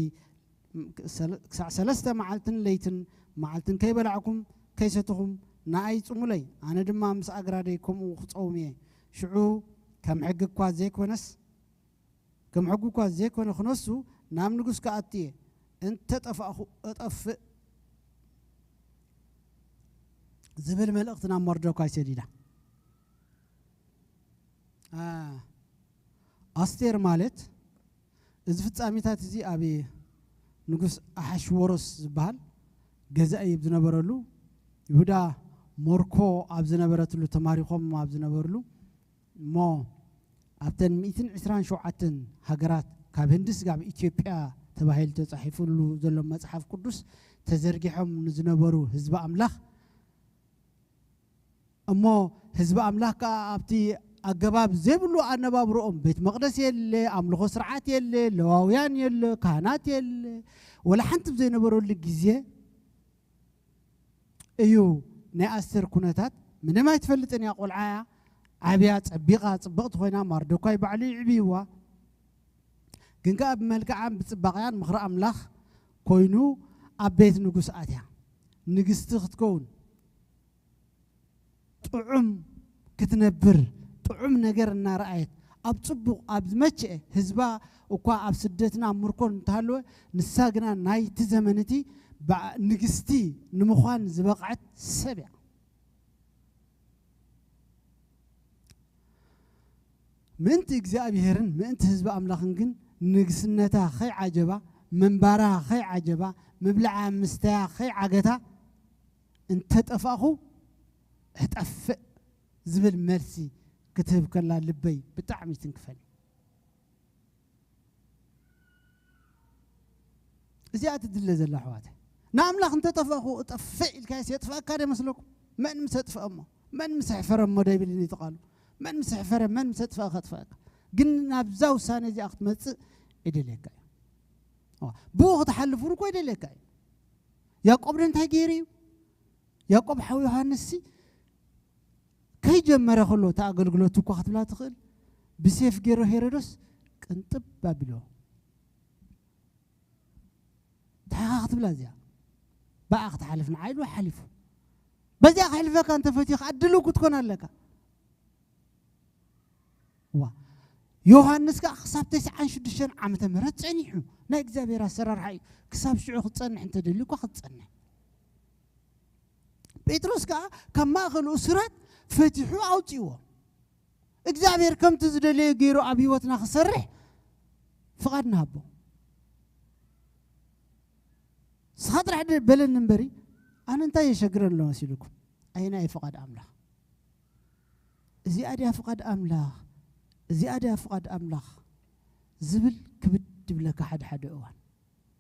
ክሳዕ ሰለስተ መዓልትን ለይትን፣ መዓልትን ከይበላዕኩም ከይሰትኹም ንኣይ ጽሙለይ፣ ኣነ ድማ ምስ ኣግራደይ ከምኡ ክጸውም እየ። ሽዑ ከም ሕጊ እኳ ዘይኮነስ፣ ከም ሕጊ እኳ ዘይኮነ ክነሱ፣ ናብ ንጉስ ክኣቱ እየ። እንተ ጠፋእኹ እጠፍእ ዝብል መልእኽቲ ናብ መርዶካይ ሰዲዳ። ኣ፣ ኣስቴር ማለት፣ እዚ ፍጻሜታት እዚ ኣብ ንጉስ ኣሓሽወሮስ ዝበሃል ገዛኢ ኣብ ዝነበረሉ፣ ይሁዳ ሞርኮ ኣብ ዝነበረትሉ፣ ተማሪኾም ኣብ ዝነበርሉ፣ እሞ ኣብተን ሚእትን ዕስራን ሸውዓተን ሃገራት፣ ካብ ህንዲ ስጋብ ኢትዮጵያ ተባሂሉ ተጻሒፉሉ ዘሎ መጽሓፍ ቅዱስ ተዘርጊሖም ንዝነበሩ ህዝቢ ኣምላኽ፣ እሞ ህዝቢ ኣምላኽ ከኣ ኣብቲ ኣገባብ ዘይብሉ ኣነባብርኦም፣ ቤት መቕደስ የለ፣ ኣምልኾ ስርዓት የለ፣ ለዋውያን የለ፣ ካህናት የለ፣ ወላ ሓንቲ ብዘይነበረሉ ግዜ እዩ። ናይ ኣስቴር ኩነታት ምንም ኣይትፈልጥን እያ። ቆልዓ እያ፣ ዓብያ፣ ጸቢቓ፣ ጽብቕቲ ኮይና፣ ማርዶካይ ባዕሉ ይዕብይዋ። ግን ከኣ ብመልክዓን ብጽባቕያን ምኽሪ ኣምላኽ ኮይኑ ኣብ ቤት ንጉስ ኣትያ፣ ንግስቲ ክትከውን፣ ጥዑም ክትነብር፣ ጥዑም ነገር እናረኣየት፣ ኣብ ጽቡቕ፣ ኣብ ዝመቸአ፣ ህዝባ እኳ ኣብ ስደትን ኣብ ምርኮን እንተሃለወ፣ ንሳ ግና ናይቲ ዘመን እቲ በዓ-፣ ንግስቲ ንምዃን ዝበቕዐት ሰብ እያ። ምእንቲ እግዚኣብሄርን ምእንቲ ህዝቢ ኣምላኽን ግን ንግስነታ ከይዓጀባ፣ ምንባራ ከይዓጀባ፣ ምብልዓ ምስተያ ከይዓገታ፣ "እንተ ጠፋእኹ እጠፍእ" ዝብል መልሲ ክትህብ ከላ ልበይ ብጣዕሚ ይትንክፈኒ። እዚኣ ትድለ ዘላ ኣሕዋተይ። ንኣምላኽ እንተ ጠፋእኹ እጠፍእ ኢልካዮስ የጥፍኣካ ዶ ይመስለኩም? መን ምስ ኣጥፍአ እሞ? መን ምስ ኣሕፈረ እሞ ዶ ይብል እቲ ቃሉ? መን ምስ ኣሕፈረ፣ መን ምስ ኣጥፍአ ከጥፍኣካ? ግን ናብዛ ውሳኔ እዚኣ ክትመጽእ ይደልየካ እዩ። ዋ፣ ብኡ ክትሓልፍ እውን እኮ ይደልየካ እዩ። ያዕቆብ ዶ እንታይ ገይሩ እዩ? ያዕቆብ ሓው ዮሃንስሲ ከይጀመረ ከሎ እታ ኣገልግሎቱ እኳ ክትብላ ትኽእል፣ ብሴፍ ገይሩ ሄሮዶስ ቅንጥብ ኣቢልዎ። እንታይ ኢኻ ክትብላ እዚኣ? ብኣ ክትሓልፍ ንዓ ኢሉ ሓሊፉ። በዚኣ ከሕልፈካ እንተፈትዩ ከዓ ድልው ክትኮን ኣለካ። ዋ፣ ዮሃንስ ከዓ ክሳብ ተስዓን ሽዱሽተን ዓመተ ምህረት ጸኒሑ። ናይ እግዚኣብሔር ኣሰራርሓ እዩ። ክሳብ ሽዑ ክትጸንሕ እንተደልዩ እኳ ክትጸንሕ። ጴጥሮስ ከዓ ካብ ማእከል እሱራት ፈቲሑ ኣውጺእዎ። እግዚኣብሔር ከምቲ ዝደለዮ ገይሩ ኣብ ህይወትና ክሰርሕ ፍቓድ ንሃቦ። ንስኻ ጥራሕ ደ-፣ በለኒ እምበሪ፣ ኣነ እንታይ የሸግረን ኣሎ መሲልኩም? ኣየናይ ፍቓድ ኣምላኽ? እዚኣ ድያ ፍቓድ ኣምላኽ? እዚኣ ድያ ፍቓድ ኣምላኽ? ዝብል ክብድ ይብለካ ሓደ ሓደ እዋን።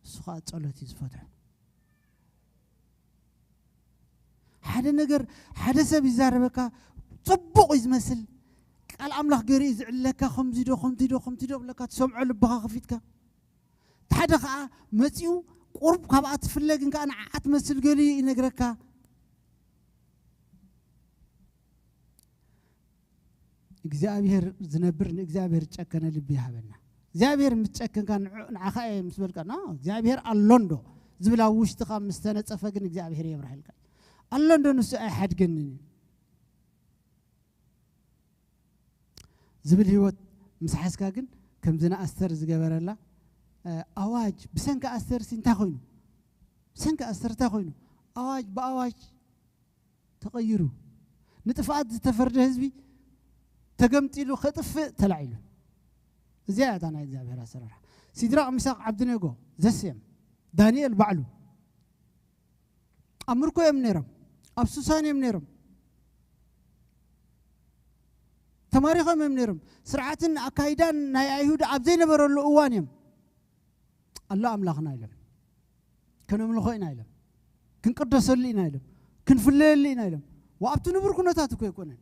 እሱ ኸዓ ጸሎት እዩ ዝፈትሖ። ሓደ ነገር፣ ሓደ ሰብ ይዛረበካ፣ ጽቡቕ እዩ ዝመስል። ቃል ኣምላኽ ገይሩ እዩ ዝዕለካ፣ ከምዚ ዶ፣ ከምዚ ዶ፣ ከምዚ ዶ ብለካ፣ ትሰምዖ ልብኻ ከፊትካ። እቲ ሓደ ኸዓ መጺኡ፣ ቁሩብ ካብኣ ትፍለ፣ ግን ከኣ ንዓኣ ትመስል ገሊኡ ይነግረካ። እግዚኣብሔር ዝነብር ንእግዚኣብሔር ዝጨከነ ልቢ ይሃበና። እግዚኣብሔር ምስ ጨከንካ ንዑ-፣ ንዓኻ እየ ምስ በልካ፣ ና፣ እግዚኣብሔር ኣሎ እንዶ ዝብል ኣብ ውሽጥኻ ምስ ተነጸፈ ግን እግዚኣብሔር የብርሃልካ። ኣሎ እንዶ ንሱ ኣይሓድገንን እዩ ዝብል ህይወት ምስ ሓዝካ ግን ከምዚ ንኣስተር ዝገበረላ፣ እ፣ ኣዋጅ ብሰንኪ ኣስተር ሲ እንታይ ኮይኑ? ብሰንኪ ኣስተር እንታይ ኮይኑ? ኣዋጅ ብኣዋጅ ተቐይሩ፣ ንጥፍኣት ዝተፈርደ ህዝቢ ተገምጢሉ፣ ከጥፍእ ተላዒሉ። እዚኣ እያ እታ ናይ እግዚኣብሔር ኣሰራርሓ። ሲድራቕ፣ ሚሳቕ፣ ዓብድኔጎ ዘስየም፣ ዳንኤል ባዕሉ ኣብ ምርኮ እዮም ነይሮም፣ ኣብ ሱሳን እዮም ነይሮም። ተማሪኾም እዮም ነይሮም። ስርዓትን ኣካይዳን ናይ ኣይሁድ ኣብ ዘይነበረሉ እዋን እዮም ኣሎ ኣምላኽና ኢሎም፣ ከነምልኾ ኢና ኢሎም፣ ክንቅደሰሉ ኢና ኢሎም፣ ክንፍለየሉ ኢና ኢሎም። ወኣብቲ ንቡር ኩነታት እኮ ኣይኮነን፣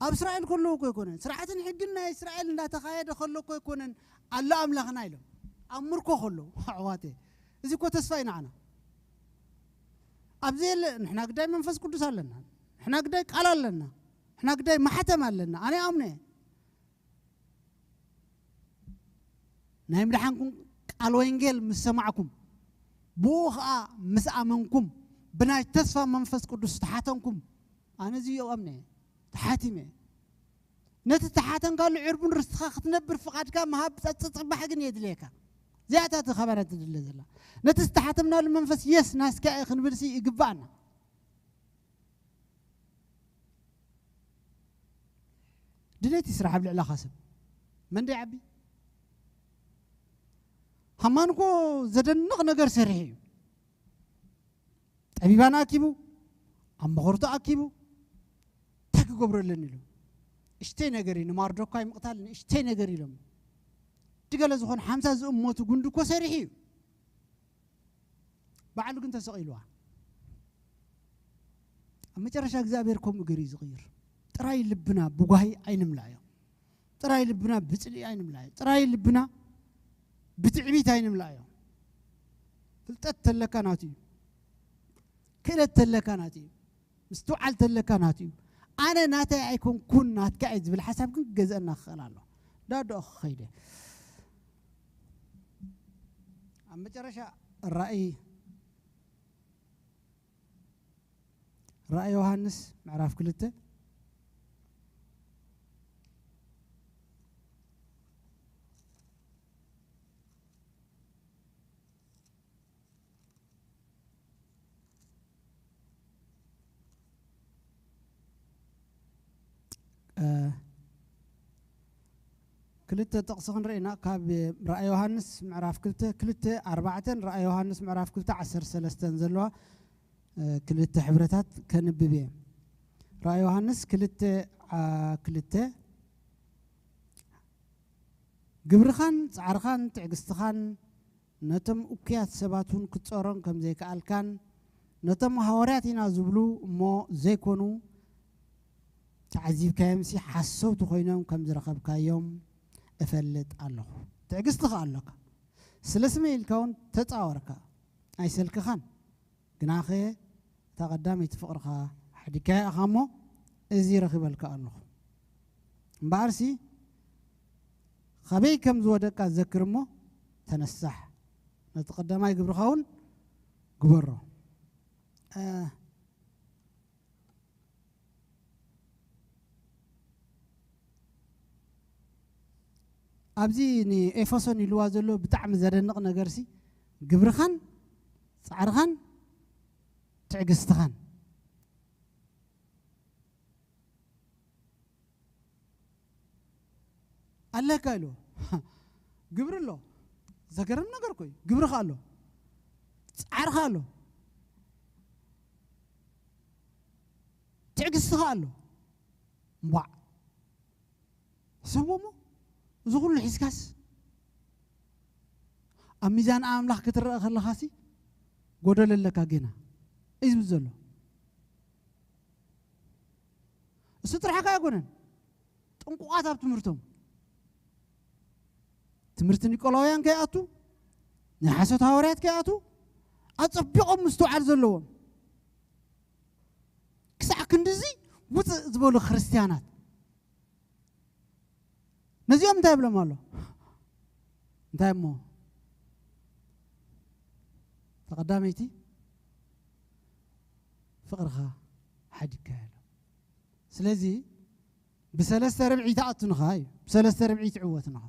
ኣብ እስራኤል ከለዉ እኮ ኣይኮነን፣ ስርዓትን ሕግን ናይ እስራኤል እንዳተኻየደ ከሎ እኮ ኣይኮነን ኣሎ ኣምላኽና ኢሎም። ኣብ ምርኮ ከለዉ ኣሕዋተ፣ እዚ እኮ ተስፋ እዩ ንዓና። ኣብዚ የለ ንሕና ግዳይ መንፈስ ቅዱስ ኣለና፣ ንሕና ግዳይ ቃል ኣለና፣ ንሕና ግዳይ ማሕተም ኣለና። ኣነ ኣምነ ናይ ምድሓንኩም ቃል ወንጌል ምስ ሰማዕኩም፣ ብኡ ኸዓ ምስ ኣመንኩም፣ ብናይ ተስፋ መንፈስ ቅዱስ ተሓተንኩም። ኣነ እዚ ይቐምነ ተሓቲመ። ነቲ ተሓተንካሉ ዕርቡን ርስትኻ ክትነብር ፍቓድካ ምሃብ ጸጽጽባሕ ግን የድልየካ። እዚኣታ እቲ ካባና ትድለ ዘላ። ነቲ ዝተሓተምናሉ መንፈስ የስ ናስካ እየ ክንብልሲ ይግባኣና። ድሌት ይስራሕ ኣብ ልዕላኻ ሰብ። መን ደይዓቢ? ሃማን እኮ ዘደንቕ ነገር ሰሪሑ እዩ። ጠቢባን ኣኪቡ፣ ኣብ መኸርቱ ኣኪቡ፣ እንታይ ክገብረለን ኢሉ። እሽተይ ነገር እዩ፣ ንማርዶካይ ምቕታል ንእሽተይ ነገር ኢሎም። ድገለ ዝኾነ ሓምሳ ዝእመቱ ጉንዲ እኮ ሰሪሑ እዩ። ባዕሉ ግን ተሰቒልዋ። ኣብ መጨረሻ እግዚኣብሔር ከምኡ ገይሩ እዩ ዝቕይር። ጥራይ ልብና ብጓሂ ኣይንምላዮ። ጥራይ ልብና ብጽልኢ ኣይንምላዮ። ጥራይ ልብና ብትዕቢት ኣይንምላዮ። ፍልጠት ተለካ ናቱ እዩ። ክእለት ተለካ ናቱ እዩ። ምስትውዓል ተለካ ናቱ እዩ። ኣነ ናተይ ኣይኮንኩን ናትካ እየ ዝብል ሓሳብ ግን ክገዝአና ክኽእል ኣሎ። ዳድኦ ክኸይደ። ኣብ መጨረሻ ራእይ ራእይ ዮሃንስ ምዕራፍ ክልተ። እ፣ ክልተ ጥቕሲ ክንርኢ ኢና። ካብ ራእይ ዮሃንስ ምዕራፍ ክልተ፣ ክልተ ኣርባዕተን ራእይ ዮሃንስ ምዕራፍ ክልተ ዓሰርተ ሰለስተን ዘለዋ፣ እ፣ ክልተ ሕብረታት ከንብብ እየ። ራእይ ዮሃንስ ክልተ፣ ዓ፣ ክልተ፣ ግብርኻን ጻዕርኻን ትዕግስትኻን ነቶም እኩያት ሰባት እውን ክትጾሮም ከም ዘይከኣልካን፣ ነቶም ሃዋርያት ኢና ዝብሉ እሞ ዘይኮኑ ተዓዚብካዮምሲ ሓሰውቲ ኮይኖም ከም ዝረኸብካዮም እፈልጥ ኣለኹ። ትዕግስቲ ከኣ ኣሎካ። ስለ ስመይ ኢልካ እውን ተጻወርካ ኣይሰልክኻን። ግናኸ እታ ቀዳመይቲ ፍቕርኻ ሓዲግካያ ኢኻ እሞ፣ እዚ ረኺበልካ ኣለኹ። እምበኣርሲ፣ ኻበይ ከም ዝወደቅካ ዘክር እሞ፣ ተነሳሕ። ነቲ ቀዳማይ ግብርኻ እውን ግበሮ። እ፣ ኣብዚ ንኤፌሶን ኢልዋ ዘሎ ብጣዕሚ ዘደንቕ ነገርሲ፣ ግብርኻን ጻዕርኻን ትዕግስትኻን ኣለካ ኢሉ። ግብሪ ኣሎ። ዘገርም ነገር እኮ እዩ። ግብርኻ ኣሎ። ጻዕርኻ ኣሎ። ትዕግስትኻ ኣሎ። እምቧዕ። ሕሰቦ እሞ፣ እዚ ኩሉ ሒዝካስ፣ ኣብ ሚዛን ኣምላኽ ክትረአ ከለኻሲ፣ ጎደሎ ኣለካ ጌና። እዩ ዝብል ዘሎ። እሱ ጥራሕ ከኣ ኣይኮነን። ጥንቁቓት ኣብ ትምህርቶም። ትምህርቲ ኒቆላውያን ከይኣቱ፣ ናይ ሓሶት ሃዋርያት ከይኣቱ፣ ኣጸቢቖም ምስትውዓል ዘለዎም። ክሳዕ ክንድዚ ውጽእ ዝበሉ ክርስትያናት። ነዚኦም እንታይ ይብሎም ኣሎ? እንታይ እሞ? ተቐዳመይቲ ፍቕርኻ ሓዲግካ ኢሎም። ስለዚ ብሰለስተ ርብዒ ትኣቱ ንኻ እዩ። ብሰለስተ ርብዒ ትዕወት ንኻ።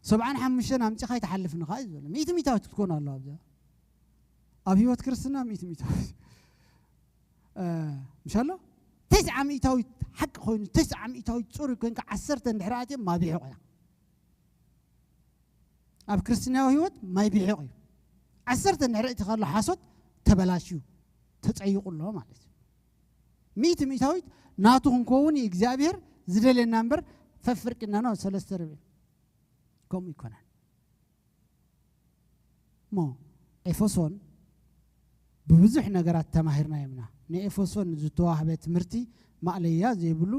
ሰብዓን ሓሙሽተን ኣምጺኻ ይትሓልፍ ንኻ እዩ ዝበለ። ሚእቲ ሚእታዊት ክትኮን ኣለዋ ኣብዛ። ኣብ ህይወት ክርስትና ሚእቲ ሚእታዊት። እ፣ ምሽ ኣሎ? ተስዓ ሚእታዊት ሓቂ ኮይኑ፣ ተስዓ ሚእታዊት ጽሩይ ኮይንካ፣ ዓሰርተ እንድሕር ኣትዮም ማቢሑ ቆያ። ኣብ ክርስትናዊ ህይወት ማይ ቢሒቕ እዩ። ዓሰርተ እንድሕር እቲ ከሎ ሓሶት ተበላሽዩ፣ ተጸይቑ ኣሎ ማለት እዩ። ሚእቲ ሚእታዊት ናቱ ክንከውን እዩ እግዚኣብሔር ዝደልየና እምበር፣ ፈፍርቅና ነው ሰለስተ ርብዒ። ከምኡ ይኮነን። እሞ ኤፌሶን ብብዙሕ ነገራት ተማሂርና ኢና። ንኤፌሶን ዝተዋህበ ትምህርቲ ማእለያ ዘይብሉ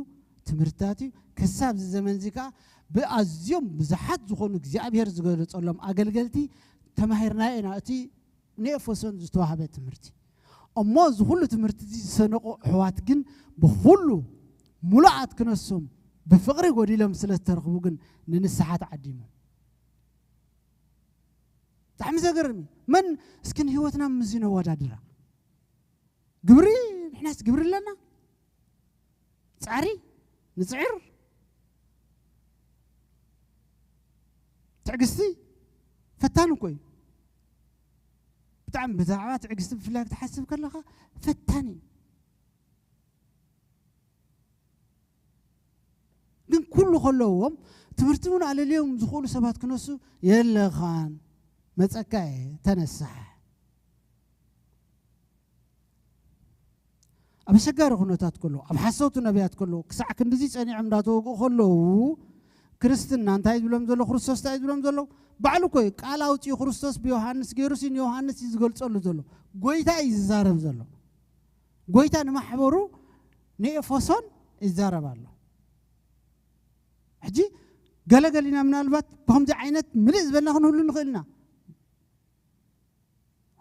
ትምህርትታት እዩ። ክሳብ እዚ ዘመን እዚ ከኣ ብኣዝዮም ብዙሓት ዝኾኑ እግዚኣብሔር ዝገለጸሎም ኣገልገልቲ ተማሂርና ኢና። እቲ ንኤፌሶን ዝተዋህበ ትምህርቲ። እሞ እዚ ኩሉ ትምህርቲ እዚ ዝሰነቁ ኣሕዋት ግን ብኹሉ ሙሉኣት ክነሶም ብፍቕሪ ጎዲሎም ስለ ዝተረኽቡ ግን ንንስሓ ተዓዲሞም። ብጣዕሚ ዘገርም እዩ። መን እስኪ ንህይወትና ምስዚ ነወዳድራ። ግብሪ፣ ንሕናስ ግብሪ ኣለና? ጻዕሪ ንጽዕር። ትዕግስቲ ፈታኒ እኮ እዩ። ብጣዕሚ ብዛዕባ ትዕግስቲ ብፍላይ ክትሓስብ ከለኻ ፈታኒ እዩ። ግን ኩሉ ከለዎም ትምህርቲ እውን ኣለልዮም ዝኽእሉ ሰባት ክነሱ የለኻን። መጸካ እየ፣ ተነሳሕ። ኣብ ኣሸጋሪ ኩነታት ከለዉ፣ ኣብ ሓሰውቲ ነቢያት ከለዉ፣ ክሳዕ ክንድዚ ጸኒዖም እንዳተወግኡ ከለዉ፣ ክርስትና እንታይ ዝብሎም ዘሎ፣ ክርስቶስ እንታይ ዝብሎም ዘሎ? ባዕሉ እኮ እዩ ቃል ኣውጺኡ ክርስቶስ ብዮሃንስ ገይሩ ሲ ንዮሃንስ እዩ ዝገልጸሉ ዘሎ። ጎይታ እዩ ዝዛረብ ዘሎ። ጎይታ ንማሕበሩ ንኤፌሶን ይዛረብ ኣሎ። ሕጂ ገለገሊና ምናልባት ብኸምዚ ዓይነት ምልእ ዝበልና ክንህሉ ንኽእል ኢና።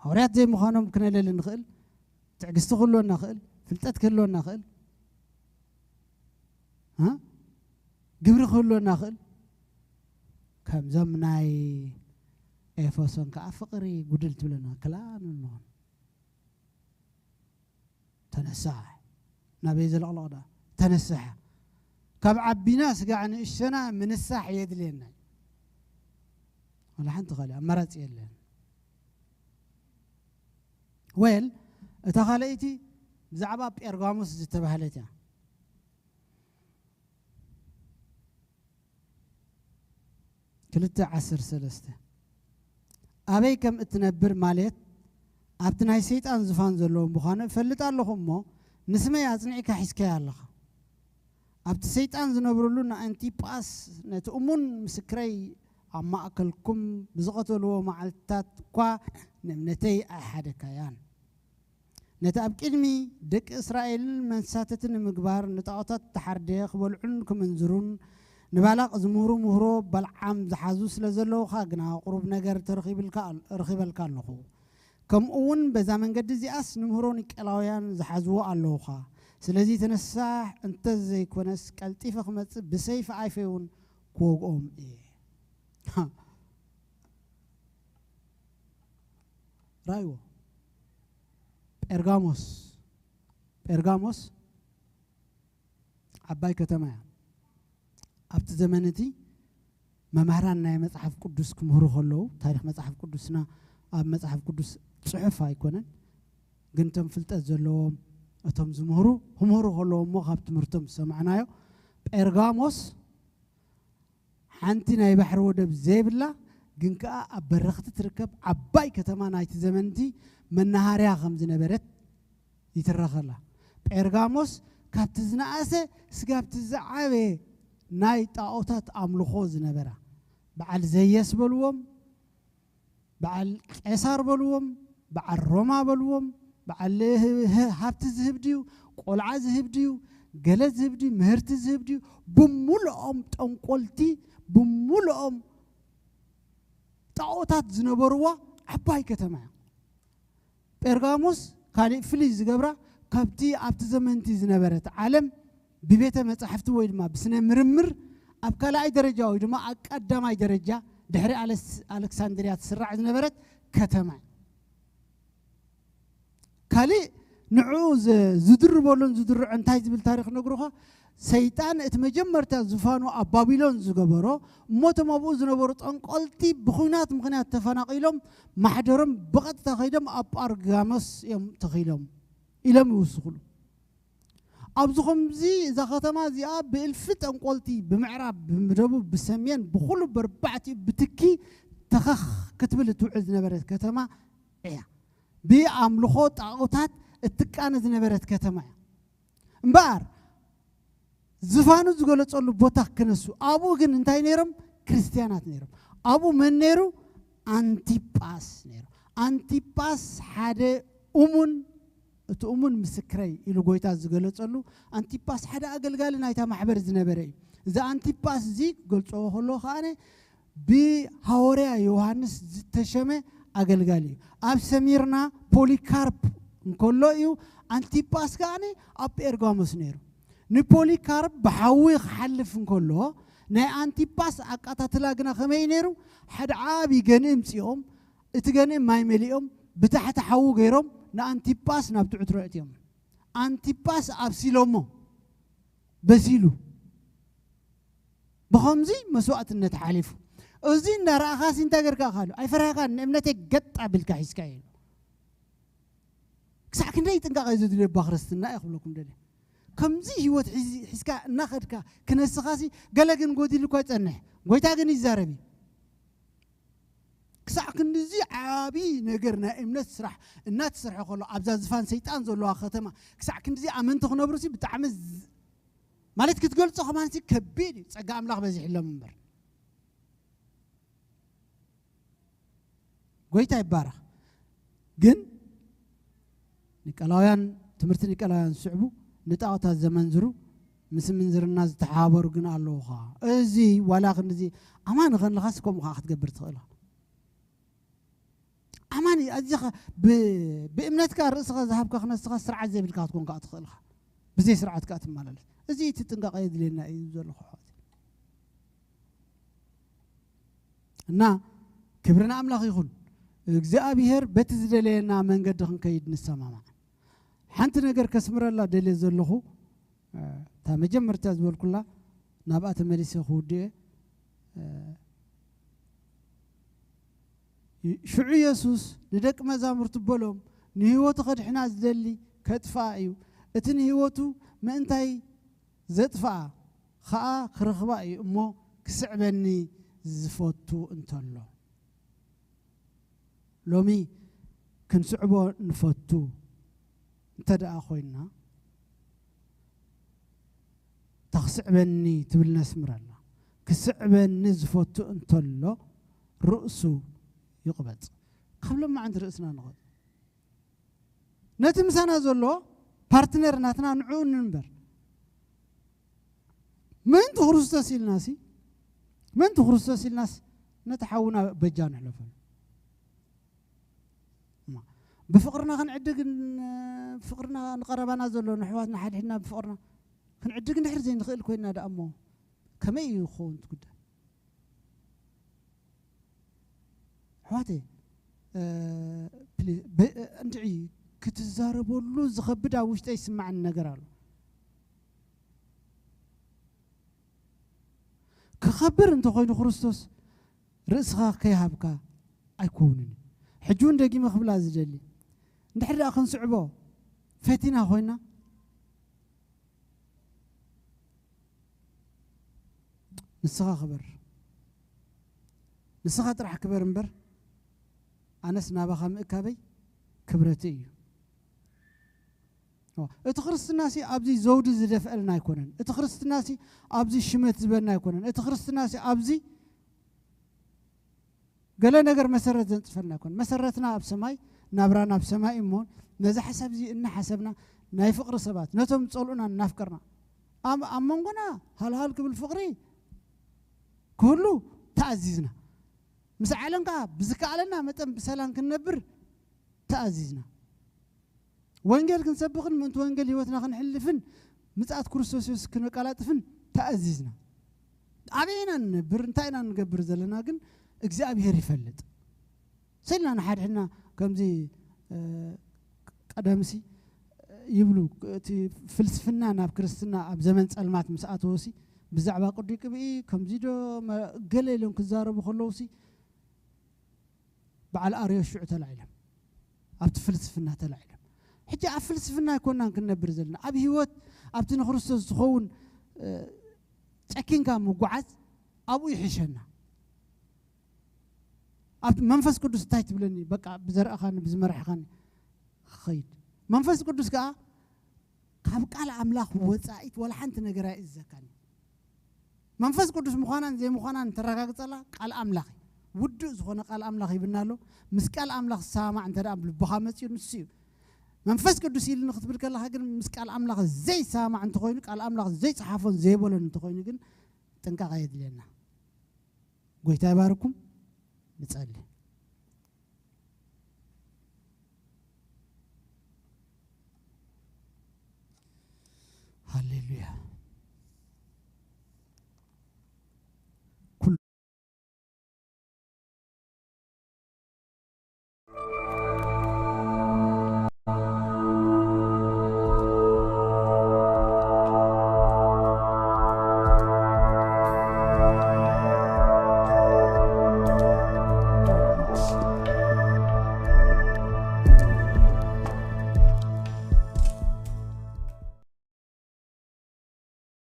ሃዋርያት ዘይምዃኖም ክነለሊ ንኽእል። ትዕግስቲ ክህልወና ክእል፣ ፍልጠት ክህልወና ክእል፣ እ? ግብሪ ክህልወና ክእል። ከምዞም ናይ ኤፌሶን ከኣ ፍቕሪ ጉድል ትብለና ክላ ንንኾን። ተነሳሕ። ናበይ ዘለቕለቕ ደኣ? ተነሳሕ። ካብ ዓቢና ስጋዕ ንእሸና ምንሳሕ የድልየና እዩ። ወላ ሓንቲ ካልእ ኣማራጺ የለን። ወል፣ እታ ካልኣይቲ ብዛዕባ ጴርጋሞስ ዝተባህለት እያ። ክልተ ዓሰርተ ሰለስተ። ኣበይ ከም እትነብር ማለት ኣብቲ ናይ ሰይጣን ዝፋን ዘለዎ ምዃኑ እፈልጥ ኣለኹ እሞ፣ ንስመይ ኣጽኒዕካ ሒዝካዮ ኣለኻ። ኣብቲ ሰይጣን ዝነብረሉ ንኣንቲጳስ ነቲ እሙን ምስክረይ ኣብ ማእከልኩም ብዝቐተልዎ መዓልትታት እኳ ንእምነተይ ኣይሓደካያን። ነቲ ኣብ ቅድሚ ደቂ እስራኤል መንሳተቲ ንምግባር ንጣዖታት እተሓርደ ክበልዑን ክምንዝሩን ንባላቅ ዝምህሩ ምህሮ በልዓም ዝሓዙ ስለ ዘለውኻ ግና ቁሩብ ነገር ተረኺብልካ ኣል-፣ ረኺበልካ ኣለኹ። ከምኡ እውን በዛ መንገዲ እዚኣስ ንምህሮ ኒቄላውያን ዝሓዝዎ ኣለውኻ። ስለዚ ተነሳሕ፣ እንተዘይኮነስ ቀልጢፈ ክመጽእ ብሰይፊ ኣይፈ እውን ክወግኦም እየ። ራእይዎ። ጴርጋሞስ፣ ጴርጋሞስ ዓባይ ከተማ እያ። ኣብቲ ዘመን እቲ መምህራን ናይ መጽሓፍ ቅዱስ ክምህሩ ከለዉ፣ ታሪኽ መጽሓፍ ቅዱስና ኣብ መጽሓፍ ቅዱስ ጽሑፍ ኣይኮነን፣ ግን እቶም ፍልጠት ዘለዎም እቶም ዝምህሩ ክምህሩ ከለዉ እሞ ካብ ትምህርቶም ዝሰማዕናዮ፣ ጴርጋሞስ ሓንቲ ናይ ባሕሪ ወደብ ዘይብላ ግን ከኣ ኣብ በረኽቲ ትርከብ ዓባይ ከተማ ናይቲ ዘመንቲ መናሃርያ ከም ዝነበረት ይትረኸላ። ጴርጋሞስ ካብቲ ዝነኣሰ ስጋብቲ ዝዓበየ ናይ ጣዖታት ኣምልኾ ዝነበራ፣ በዓል ዘየስ በልዎም፣ በዓል ቄሳር በልዎም፣ በዓል ሮማ በልዎም፣ በዓል ህ-፣ ህ-፣ ሃብቲ ዝህብ ድዩ፣ ቆልዓ ዝህብ ድዩ፣ ገለ ዝህብ ድዩ፣ ምህርቲ ዝህብ ድዩ፣ ብምሉኦም ጠንቆልቲ፣ ብምሉኦም ጣዖታት ዝነበርዋ ዓባይ ከተማ እያ። ጴርጋሞስ ካሊእ ፍልይ ዝገብራ ካብቲ ኣብቲ ዘመንቲ ዝነበረት ዓለም ብቤተ መጻሕፍቲ ወይ ድማ ብስነ ምርምር ኣብ ካልኣይ ደረጃ ወይ ድማ ኣብ ቀዳማይ ደረጃ ድሕሪ ኣሌስ-፣ ኣሌክሳንድርያ ትስራዕ ዝነበረት ከተማ እያ። ካልእ ንዕኡ ዘ-፣ ዝድርበሉን ዝድርዖ እንታይ ዝብል ታሪኽ ነግሩኻ? ሰይጣን እቲ መጀመርታ ዝፋኑ ኣብ ባቢሎን ዝገበሮ፣ እሞ እቶም ኣብኡ ዝነበሩ ጠንቆልቲ ብኹናት ምኽንያት ተፈናቒሎም ማሕደሮም ብቐጥታ ከይዶም ኣብ ጳርጋሞስ እዮም ተኺሎም ኢሎም ይውስኹሉ። ኣብዚ ኸምዚ እዛ ከተማ እዚኣ ብእልፊ ጠንቆልቲ ብምዕራብ፣ ብደቡብ፣ ብሰሜን፣ ብኹሉ በርባዕቲኡ ብትኪ ተኸኽ ክትብል እትውዕል ዝነበረት ከተማ እያ። ብኣምልኾ ጣዖታት እትቃነ ዝነበረት ከተማ እያ። እምበኣር ዝፋኑ ዝገለጸሉ ቦታ ክነሱ። ኣብኡ ግን እንታይ ነይሮም? ክርስትያናት ነይሮም። ኣብኡ መን ነይሩ? ኣንቲጳስ ነይሩ። ኣንቲጳስ ሓደ እሙን፣ እቲ እሙን ምስክረይ ኢሉ ጎይታ ዝገለጸሉ፣ ኣንቲጳስ ሓደ ኣገልጋሊ ናይታ ማሕበር ዝነበረ እዩ። እዚ ኣንቲጳስ እዚ ክገልጸዎ ከለዎ ከኣነ ብሃዋርያ ዮሃንስ ዝተሸመ ኣገልጋሊ እዩ። ኣብ ሰሚርና ፖሊካርፕ እንከሎ እዩ፣ ኣንቲጳስ ከኣኒ ኣብ ጴርጋሞስ ነይሩ። ንፖሊካርፕ ብሓዊ ክሓልፍ እንከሎ ናይ ኣንቲጳስ ኣቃታትላ ግና ከመይ ነይሩ? ሓደ ዓቢ ገንኢ ምጽኦም፣ እቲ ገንኢ ማይ መሊኦም ብታሕቲ ሓዊ ገይሮም ንኣንቲጳስ ናብ ትዕትሮ እትዮም። ኣንቲጳስ ኣብሲሎሞ በሲሉ። ብኸምዚ መስዋእትነት ሓሊፉ። እዚ እንዳረኣኻሲ እንታይ ጌርካ ኢኻ ኢሉ። ኣይፈራህካን፣ ንእምነተይ ገጥ ኣቢልካ ሒዝካዮ ኢሉ። ክሳዕ ክንደይ ጥንቃቐ እዩ ዘድልዮ እባ ክርስትና እየ ክብለኩም ደልየ። ከምዚ ህይወት ሒዝ-፣ ሒዝካ እናኸድካ ክነስኻሲ ገለ ግን ጎዲሉ እኳ ይጸንሕ። ጎይታ ግን ይዛረብ እዩ። ክሳዕ ክንድዚ ዓቢ ነገር ናይ እምነት ስራሕ እናተሰርሐ ከሎ ኣብዛ ዝፋን ሰይጣን ዘለዋ ከተማ ክሳዕ ክንድዚ ኣመንቲ ክነብሩሲ ብጣዕሚ ዝ-፣ ማለት ክትገልጾ ከማንሲ ከቢድ እዩ። ጸጋ ኣምላኽ በዚሕሎም እምበር። ጎይታ ይባረኽ። ግን ኒቀላውያን፣ ትምህርቲ ኒቀላውያን ዝስዕቡ ንጣዖታት ዘመንዝሩ ምስ ምንዝርና ዝተሓባበሩ ግን ኣለዉ ኸዓ። እዚ ዋላ ክንድዚ ኣማኒ ከለኻስ ከምኡ ኸዓ ክትገብር ትኽእል ኢኻ። ኣማኒ ኣዚኻ ብ-፣ ብእምነትካ ርእስኻ ዝሃብካ ክነስኻ ስርዓት ዘይብልካ ክትኮን ከኣ ትኽእል ኢኻ። ብዘይ ስርዓት ከኣ ትመላለስ። እዚ እቲ ጥንቃቐ የድልየና እዩ ዘለኹ ኣሕዋተይ። እና ክብሪ ንኣምላኽ ይኹን። እግዚኣብሄር በቲ ዝደለየና መንገዲ ክንከይድ ንሰማማዕ። ሓንቲ ነገር ከስምረላ ደልየ ዘለኹ፣ እ፣ እታ መጀመርታ ዝበልኩላ ናብኣ ተመሊሰ ክውድእ እየ። እ፣ ሽዑ የሱስ ንደቂ መዛሙርቱ በሎም፣ "ንህይወቱ ከድሕና ዝደሊ ከጥፍኣ እዩ፣ እቲ ንህይወቱ ምእንታይ ዘጥፍኣ ኸኣ ክረኽባ እዩ እሞ ክስዕበኒ ዝፈቱ እንተሎ።" ሎሚ ክንስዕቦ ንፈቱ እንተ ደኣ ኮይንና፣ እታ ክስዕበኒ ትብል ነስምረላ። ክስዕበኒ ዝፈቱ እንተሎ ርእሱ ይቕበጽ። ካብ ሎማዓንቲ ርእስና ንቐጽ። ነቲ ምሳና ዘሎ ፓርትነር ናትና ንዕኡ ንንበር። ምእንቲ ክርስቶስ ኢልናሲ፣ ምእንቲ ክርስቶስ ኢልናስ ነቲ ሓውና በጃ ንሕለፈሉ። እማ፣ ብፍቕርና ክንዕድግ ን-፣ ፍቕርና ንቐረባና ዘሎ ንሕዋትና ሓድሕድና ብፍቕርና ክንዕድግ እንድሕር ዘይንኽእል ኮይንና ደኣ እሞ ከመይ እዩ ክኸውን እቲ ጉዳይ? ኣሕዋተይ፣ እ፣ ፕሊ-፣ ብ-፣ እንድዒ ክትዛረበሉ ዝኸብድ ኣብ ውሽጠይ ይስማዓኒ ነገር ኣሎ። ክኸብር እንተኾይኑ ክርስቶስ ርእስኻ ከይሃብካ ኣይኮውንን እዩ። ሕጂ እውን ደጊመ ክብላ ዝደሊ፣ እንድሕር ደኣ ክንስዕቦ ፈቲና ኮይና፣ ንስኻ ክበር፣ ንስኻ ጥራሕ ክበር እምበር፣ ኣነስ ናባኻ ምእካበይ ክብረተይ እዩ። ኦ፣ እቲ ክርስትናሲ ኣብዚ ዘውዲ ዝደፍአልና ኣይኮነን። እቲ ክርስትናሲ ኣብዚ ሽመት ዝበና ኣይኮነን። እቲ ክርስትናሲ ኣብዚ ገለ ነገር መሰረት ዘንጽፈልና ኣይኮነን። መሰረትና ኣብ ሰማይ፣ ናብራና ኣብ ሰማይ እሞ፣ ነዚ ሓሳብ እዚ እናሓሰብና ናይ ፍቕሪ ሰባት፣ ነቶም ዝጸልኡና እናፍቀርና፣ ኣብ፣ ኣብ መንጎና ሃልሃል ክብል ፍቕሪ ክህሉ ተኣዚዝና፣ ምስ ዓለም ከኣ ብዝከኣለና መጠን ብሰላም ክንነብር ተኣዚዝና። ወንጌል ክንሰብኽን ምእንቲ ወንጌል ህይወትና ክንሕልፍን ምጽኣት ክርስቶስ የሱስ ክነቀላጥፍን ተኣዚዝና። ኣበይ ኢና ንነብር፣ እንታይ ኢና ንገብር ዘለና ግን እግዚኣብሄር ይፈልጥ። ስልና ንሓድሕድና ከምዚ፣ እ፣ ቀደምሲ ይብሉ፣ እቲ ፍልስፍና ናብ ክርስትና ኣብ ዘመን ጸልማት ምስ ኣተወሲ ብዛዕባ ቅዱይ ቅብኢ ከምዚ ዶ መ-፣ ገለ ኢሎም ክዛረቡ ከለውሲ በዓል ኣርዮስ ሽዑ ተላዒሎም፣ ኣብቲ ፍልስፍና ተላዒሎም። ሕጂ ኣብ ፍልስፍና ኣይኮናን ክንነብር ዘለና። ኣብ ህይወት፣ ኣብቲ ንክርስቶስ ዝኸውን፣ እ፣ ጨኪንካ ምጉዓዝ ኣብኡ ይሕሸና። ኣብቲ መንፈስ ቅዱስ እንታይ ትብለኒ? በቃ ብዘርእኻኒ፣ ብዝመራሕኻኒ ክኸይድ። መንፈስ ቅዱስ ከኣ ካብ ቃል ኣምላኽ ወፃኢት ወላ ሓንቲ ነገር ኣይእዘካን እዩ። መንፈስ ቅዱስ ምዃናን ዘይምዃናን ተረጋግፀላ ቃል ኣምላኽ እዩ። ውዱእ ዝኾነ ቃል ኣምላኽ ይብና ኣሎ። ምስ ቃል ኣምላኽ ዝሰማማዕ እንተ ደኣ ልብኻ መፂኡ ንሱ እዩ። መንፈስ ቅዱስ ኢልኒ ክትብል ከለኻ ግን ምስ ቃል ኣምላኽ ዘይሰማማዕ እንተኾይኑ፣ ቃል ኣምላኽ ዘይፀሓፎን ዘይበሎን እንተኾይኑ ግን ጥንቃቐ የድልየና። ጎይታ ይባርኩም። ንጸሊ። ሃሌሉያ።